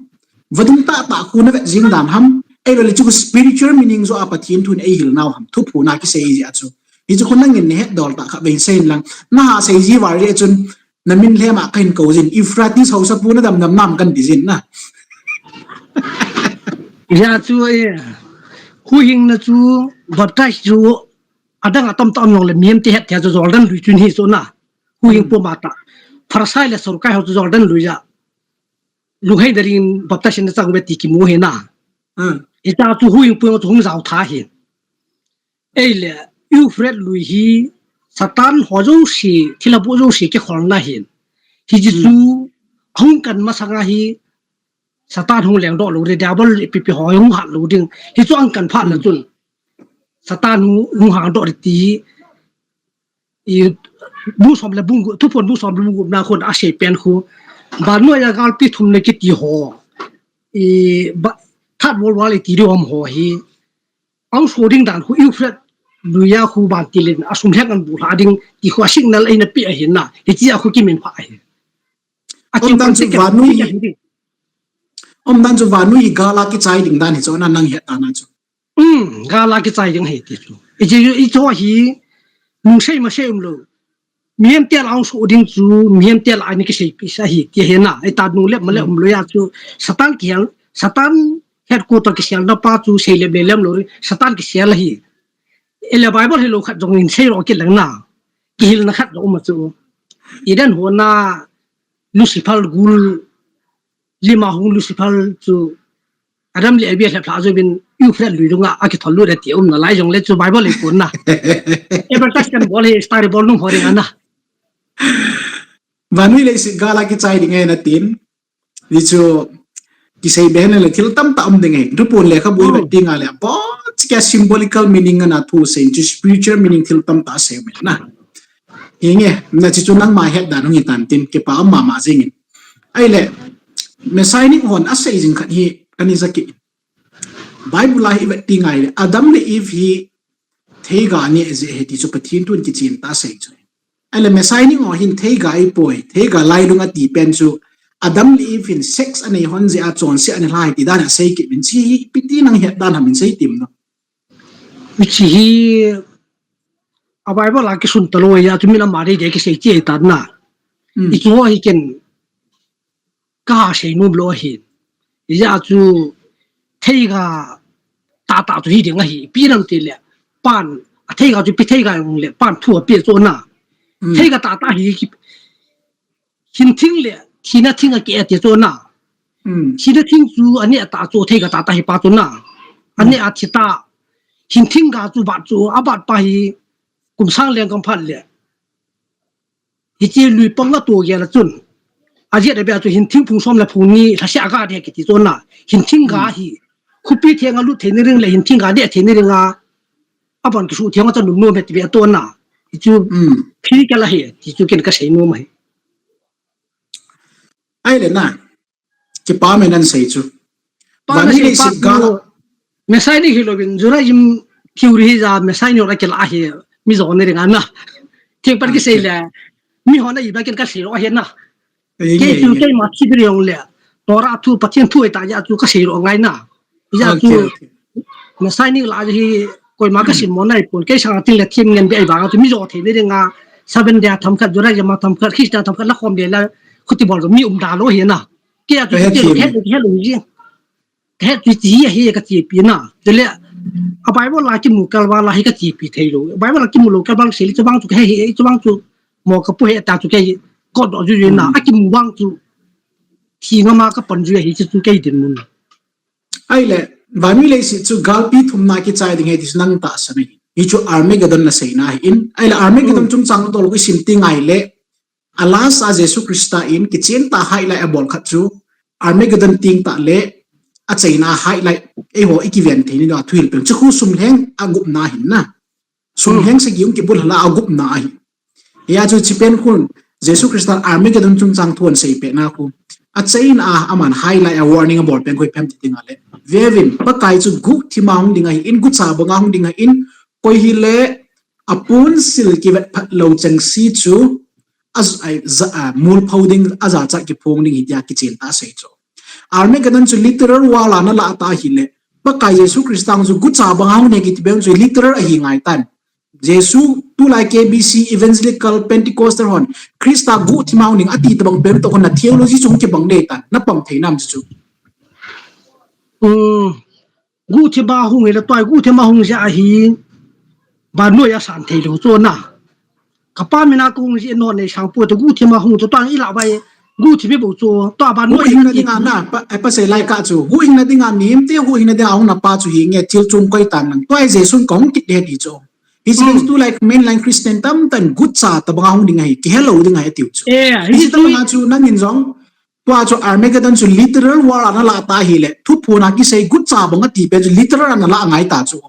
Vadung tahtah khu na vet jing dan ham. Ei le chu spiritual meaning jo a Pathen thun ei hil nau ham. Thuphon a kisei ji a chu. Hichu khu nangin na het dol tah kha vei sei lang. Na ha sei ji val le chun. Na min lhem a ka hin kou jin, Euphrates hausapu na damdam nam kan ti jin na. Hijeh chun, eh, huhhingna chu baptize chu adang atam tam jongle mihem te het thei chu Jordan lui chun hi chu na. Huhhing pum a ta. Pharisai le Sadukai ho chu Jordan lui a. Lunghei dingin baptize na chang uve ti kimu hi na. Hichea chu huhhing pum chu hung jao tha hi. Eile, Euphrates lui hi Satan ho jouse, thilha boh jouse kikholna hin. Hiche chu, ahung kan masanga hi, Satan hung lengdoh lou ding, Diabol ipi ipi ho hung hat lou ding. Hichu ahung kan phat na chun. Satan hung, hung hangdoh ding ti, i, bung som le bung gup, Thuphon bung som le bung gup na khun asei pen khu. Vannoi a galpi thumna kiti ho. I, ba, Third World War iti ding um ho hi. Ahung so ding dan khu Euphrates lui a khu vantil in asum lheh an bu lha ding ti khu a signal eina pe ahi na. Hichea khu kimin pha ahi. Umdan chu vannoi hi, umdan chu vannoi hi gal a kichai ding dan hi chu na nang het dan a chu. Um, gal a kichai ding ahi ti chu. Hiche, hiche hi, nung sei ma sei umlou. Mihem te lah a hung so ding chu, mihem te lah a eina kiseipi sa ahi, ti ahi na, ahi ta nung lep ma lep um lou a chu, Satan kihel, Satan headquarter kiselna pa chu, sei lep le lem lou, Satan kisel ahi. Eile Bible hilou khat jong in sei lou kit leng na, kihilna khat jong um a chu. Eden hon a, Lucifer gul, lim a hung Lucifer chu Adam le Evi alhep lha jouvin Euphrates lui dunga akithol lut e ti um nalai jongle chu Bible in kon na. Advertisement bol hi story bol nung ho ding ana. Vannoi leiset gal a kichai ding ahi na tin. Hichu kisei be le thil tamtah um ding ahi. Thuphon lekhabu i vet ding a le, abon chikha symbolical meaning ana thu sei chu spiritual meaning thil tamtah asei um na. Hinge, na hichu nangma het dan hung hi tan tin, kipa um mama jing in. Ahile, Messianic hon asei jing khat hi, ani jaki. Bible a hi vet ding a le, Adam le Eve hi theiga aneh jeh ahi ti chu Pathen thun kichen tah asei chu. Ahile Messianic ho hin theiga ahipoi, theiga lailung ati pen chu Adam le Eve hin sex anei hon jeh a chonset ana lha ahi ti dan asei kit in, hiche hi ipi ti nang het dan ham in sei tim no. Hiche hi a Bible a kisun talou ahi a chu min ama dei dei kisei che tan na. Hiche ho hi ken ka ha sei nom lou ahi. Hijeh a chu theiga tahtah chu hi ding ahi. Ipi nam ti le pan, a theiga chu ipi theiga jong le pan thu ape chu na. Theiga tahtah hi ki, hinthing le thina thing a ki-et ti chu na. Thina thing chu aneh tah chu theiga tahtah hi pa chu na. Aneh a thi tah. Hinthing ga chu bat chu abat pa hi kum sang leng kam phat le. Hiche lui pang a to gel a chun. Ajet a bia chu hinthing phung som le phung ni lhasia aga de kiti chu na. Hinthing ga hi. Khopi theng a lut thei ni ding le hinthing ga de thei ni ding a. Abon kisu theng a chun num nom e ti bia to na. Hichu phi kala hi. Hichu ken ka sei nom ahi. Ahile na. Kipa me nan sei chu. Pa na vannoi sei pa leiset chu gal a. Messianic hilouvin Judaism theory hi ja Messianic ho la kila hi mi jo ni ring ana. Theng pan kisei le. Mi ho na i ba ken ka sei lou ahi na. Kei chu keima thi ding jong le. Torah thu Pathen thu ahi ta jeh chu ka sei lou ngai na. Hijeh chu Messianic la hi koima ka sim mo nai pon kei sanga tin le thim ngen be ai ba chu mi jo thei ni ding a. Seven Day a themkhat, Judaism a themkhat, Christian a themkhat la khom le la khuti bol mi um da lou hi na. Kei a chu ka het lou, het lou jing. Ka het chu ti hi ahi ka chepi na. Chule a Bible a kimu kalval a hi ka chepi thei lou. Bible a kimu lou kalval sei le chu vang chu ka he hi, chu vang chu mo ka pu he ta chu kei ko do ju ju na. A kimu vang chu thi ngam a ka pan ju hi chu kei dinmun. Ahile, vannoi leiset chu galpi thumna kichai ding ahi ti chu nang tahsan ahi. Hichu Armageddon na seina ahi in. Ahile Armageddon chungchang tol kisim ti ngai le. A last a Jesu Christa in kichen tah highlight abol khat chu Armageddon teng tah le achaina highlight eiho i kiven thei ni ding a thuhil pen chu khu sum lheng agupna ahin na. Sum lheng sagi hung kibulhal a agupna ahi. Hia chu hiche pen khun Jesu Christa Armageddon chungchang thu asei pet na khu. Achaina a aman highlight a warning abol pen khu ipi ham ti ding a le. Veuvin, Pakai chu guhthim a hung ding ahi in, gucha banga hung ding ahi in, koi hile aponsil kivet phat lou chengse chu a, a, a, mol pho ding, ajachat kiphong ding ahi tia kichen tah asei chu. Armageddon chu literal war a na la ta hile, Pakai Jesu Christa chu gucha banga hung ding kiti pen chu literal ahi ngai tan. Jesu tulai K B C, Evangelical, Pentecostal hon Christa guhthim a hung ding ati tabang pen toh hon na theology chu kibang dei tan, na pang thei nam chu. Um, Guhthima hung hile tua guhthima hung jeh ahi. Vannoi a san thei lou chu na. Kapa mina kahung jeh in none sang poi, tua guhthima hung chu tua ilah vai. Guhthima bou chu tua vannoi. Huhhingna dinga na, pa, eh, pasal lai ka chu. Huhhingna dinga mihemte huhhingna dinga hung na pa chu hinge, thil chom koi tan lang. Tua Jesun kahung kit de ti chu. Hiche chu like mainline Christian tamtah in guhcha tabang a hung ding ahi, kihelou ding ahi tiu chu. Eh, hiche tabang a chu nangin jong, tua chu Armageddon chu literal war ana la ta hile, thuphon a kisei guhcha bang ati pen chu literal ana la ngai ta chu.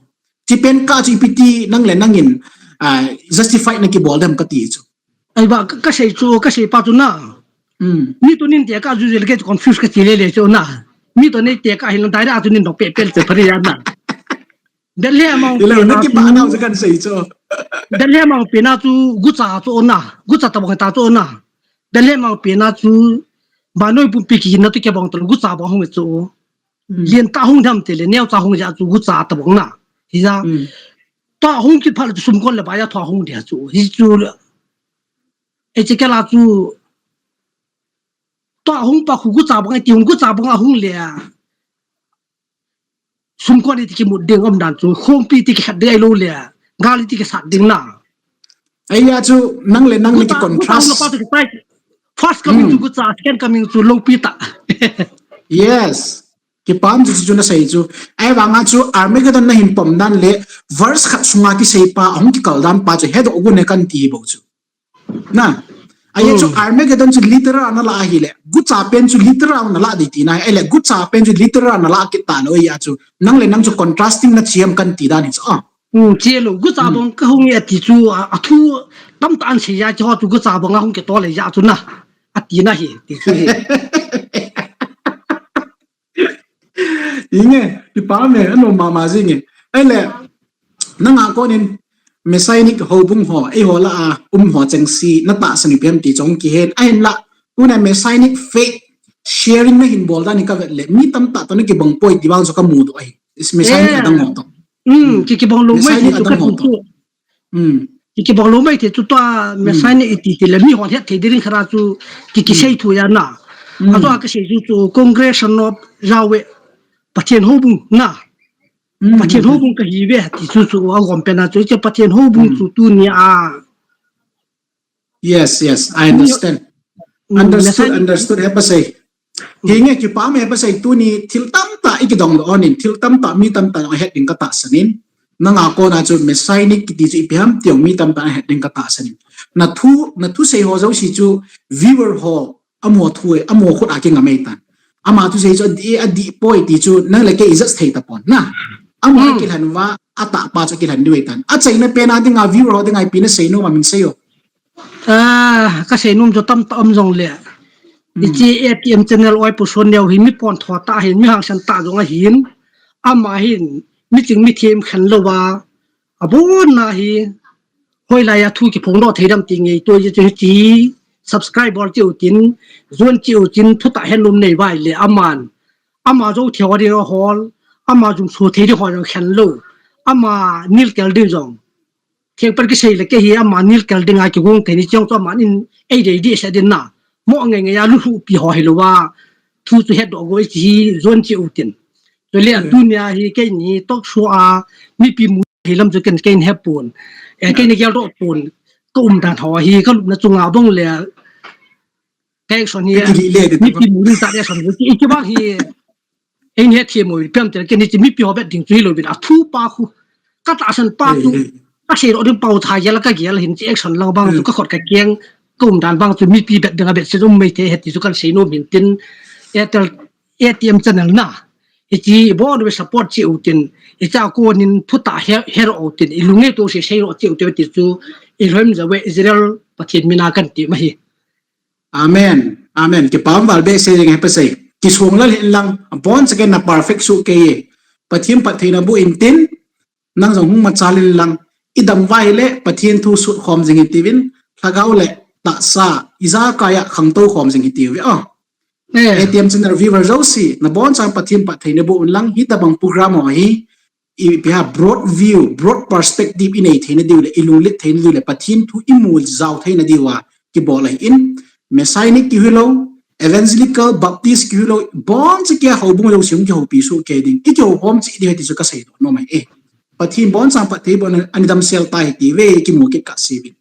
Hiche pen ka chu ipi ti nang le nangin, ah, justify na kibol dem kati chu. Ahivang ka, kasei chu, kasei pa chu na. Hmm. Mi toh nin tekah chu jile kei chu confuse kachi lele chu na. Mi toh nei tekah hilang direct chu nin dong pehpeh chu phari ya na. Bethlehem a hung pena chu, Bethlehem a hung pena chu guhcha chu na, guhcha tabang ta chu na. Bethlehem a hung pena chu vannoi pumpi kina toh kibang tah guhcha bang hung chu. Hmm. Lentah hung dem tile, neocha hung jeh chu guhcha tabang na. Hija. Hmm. Tua hung kit phat le chu sumkon le baiya thua hung dia chu. Hichu. Ezekiel a chu. Tua hung pa khu guhcha bang ti hung guhcha bang a hung le. Sumkon iti kimut ding um dan chu, khongpi iti kikhat ding ahilou le, gal iti kisat ding na. Ahia chu, nang le nang na ki contrast. First coming chu guhcha, second coming chu loupi tah. Yes. Kipah chu chu na sei chu. Ahivanga chu Armageddon na hin pom dan le, verse khat sunga kisei pa, ahung kikal dan pa chu, hedoh gon e kan ti bou chu. Na, ahia chu Armageddon chu literal ana la ahile, guhcha pen chu literal ana la ding tina, ahile, guhcha pen chu literal ana la kit talou ahia chu, nang le nang chu contrasting na chi em kan ti dan hi chu, ah. Hmm, chi lou, guhcha bang kahung e ati chu, a, athu tamtah an sei ya chu, chu guhcha bang ahung kito le ya chu na, ati na hi, ti chu hi. Inge, kipah e, anom mama jing e. Ahile, nanga konin, Messianic houbung ho, eiho lah a, um ho chengse, na tahsan ipi ham ti chu kihen, ahinla, tuna Messianic faith sharing na hin bol dan hi ka vet le, mi tamtah toh na kibang poi ti vang chu ka mudoh ahi. Is Messianic adang ho toh. Hmm, ki, kibang lou mai ti chu ka ti chu. Hmm. Ki, kibang lou mai ti chu tua Messianic iti ti le mi hon het thei ding khat a chu ki, kisei thu ya na. Hmm. Atua kasei chu chu Congregation of Yahweh Pathen houbung na. Hmm. Pathen houbung kahi ve ti chu chu agom pen a chu, chu Pathen houbung chu tunia. Yes, yes, I understand. Hmm, understood, understood, he pasal. Hinge kipah e he pasal tuni thil tamtah i kidong doh onin, thil tamtah mi tamtah ahet ding ka tahsan in. Nanga kona chu Messianic kiti chu ipi ham ti jong mi tamtah ahet ding ka tahsan in. Na thu, na thusei ho jouse chu viewer ho, amaho thu, amaho khut a kingam e tan. Ama thusei chu adih, adih poi ti chu nang le kei i judge thei tapon na. Amaho akilhen uva, atahpa chu akilhen diu e tan. Achaina pen a dinga viewer ho dinga ipi na seinom a min seiyo. Ah, kaseinom chu tamtah um jongle. Hmm. Hiche A T M channel oi pu son neo hi mi pontho tah ahin, mi hangsan tah jong ahin. Ama hin, miching mithem khen louva. Abonna hi, hoilai a thu kiphong doh thei dem ti ngaito jeh chu hiche subscribe bol cheh utin, join cheh utin, thutah hetnom nei uva ahile aman. Ama jou thei ho ding ahol, ama jumso thei ding ho jong khen lou. Ama nilkel ding jong. Thengpan kisei le kei hi ama nilkel dinga kigong thei ni chong chu aman in eidei dehset ding na. Mo ngai ngai a lulhuhpi ho hilouva. Thu chu hetdoh go e ti hi join cheh utin. Chule tunia hi keini talk show a mipi mu thei lam chu ken, keini hepon. Eh, keini geldoh pon. Ka umdan ho hi ka lupna chunga bang le. Ka action hi mipi mu ding tah action hi. Hiche bang hi. Eini hethem u ipi ham tile keini chu mipi ho bet ding chu hilou vin athu pa khu. Ka tahsan pa chu. Kasei doh ding pau tha gel a kagel hin chu action lang bang chu ka khut ka keng. Ka umdan bang chu mipi bet ding a bet se um mai thei ahi ti chu kan seinom hin tin. Airtel A T M channel na. Hiche ibon uve support cheh utin. Hiche a konin thutah he, hedoh utin. Ilungngaito sei, seidoh cheh utin ti chu. Elohim Yahweh Israel Pathen mina kan ti ma hi. Amen. Amen. Kipah val behseh jing e he pasal. Kisong lal hen lang. Abon sake na perfect soh kei e. Pathen phattheina boh intin. Nang jong hung machal in lang. Idam uva ahile Pathen thu sut khom jing hitiuvin. Lhagao le tahsa. Ijakai a khangtou khom jing hitiuve. Oh. Eh. A T M channel viewer jouse. Nabon chan Pathen phattheina boh un lang. Hitabang program ho hi. Ipi ham broad view, broad perspective inei theina diu le, ilunglet theina diu le, Pathen thu imu jao theina diuva, kibol ahin, Messianic kihilou, Evangelical, Baptist, kihulo, boncha kia houbung jouse hung kihoupi soh kei ding. Ikihou hom cheh ding ahi ti chu kasei doh nom ahi e. Pathen boncha phatthei bohna, ani damsel ta ahi ti ve, kimu kit kasei ve.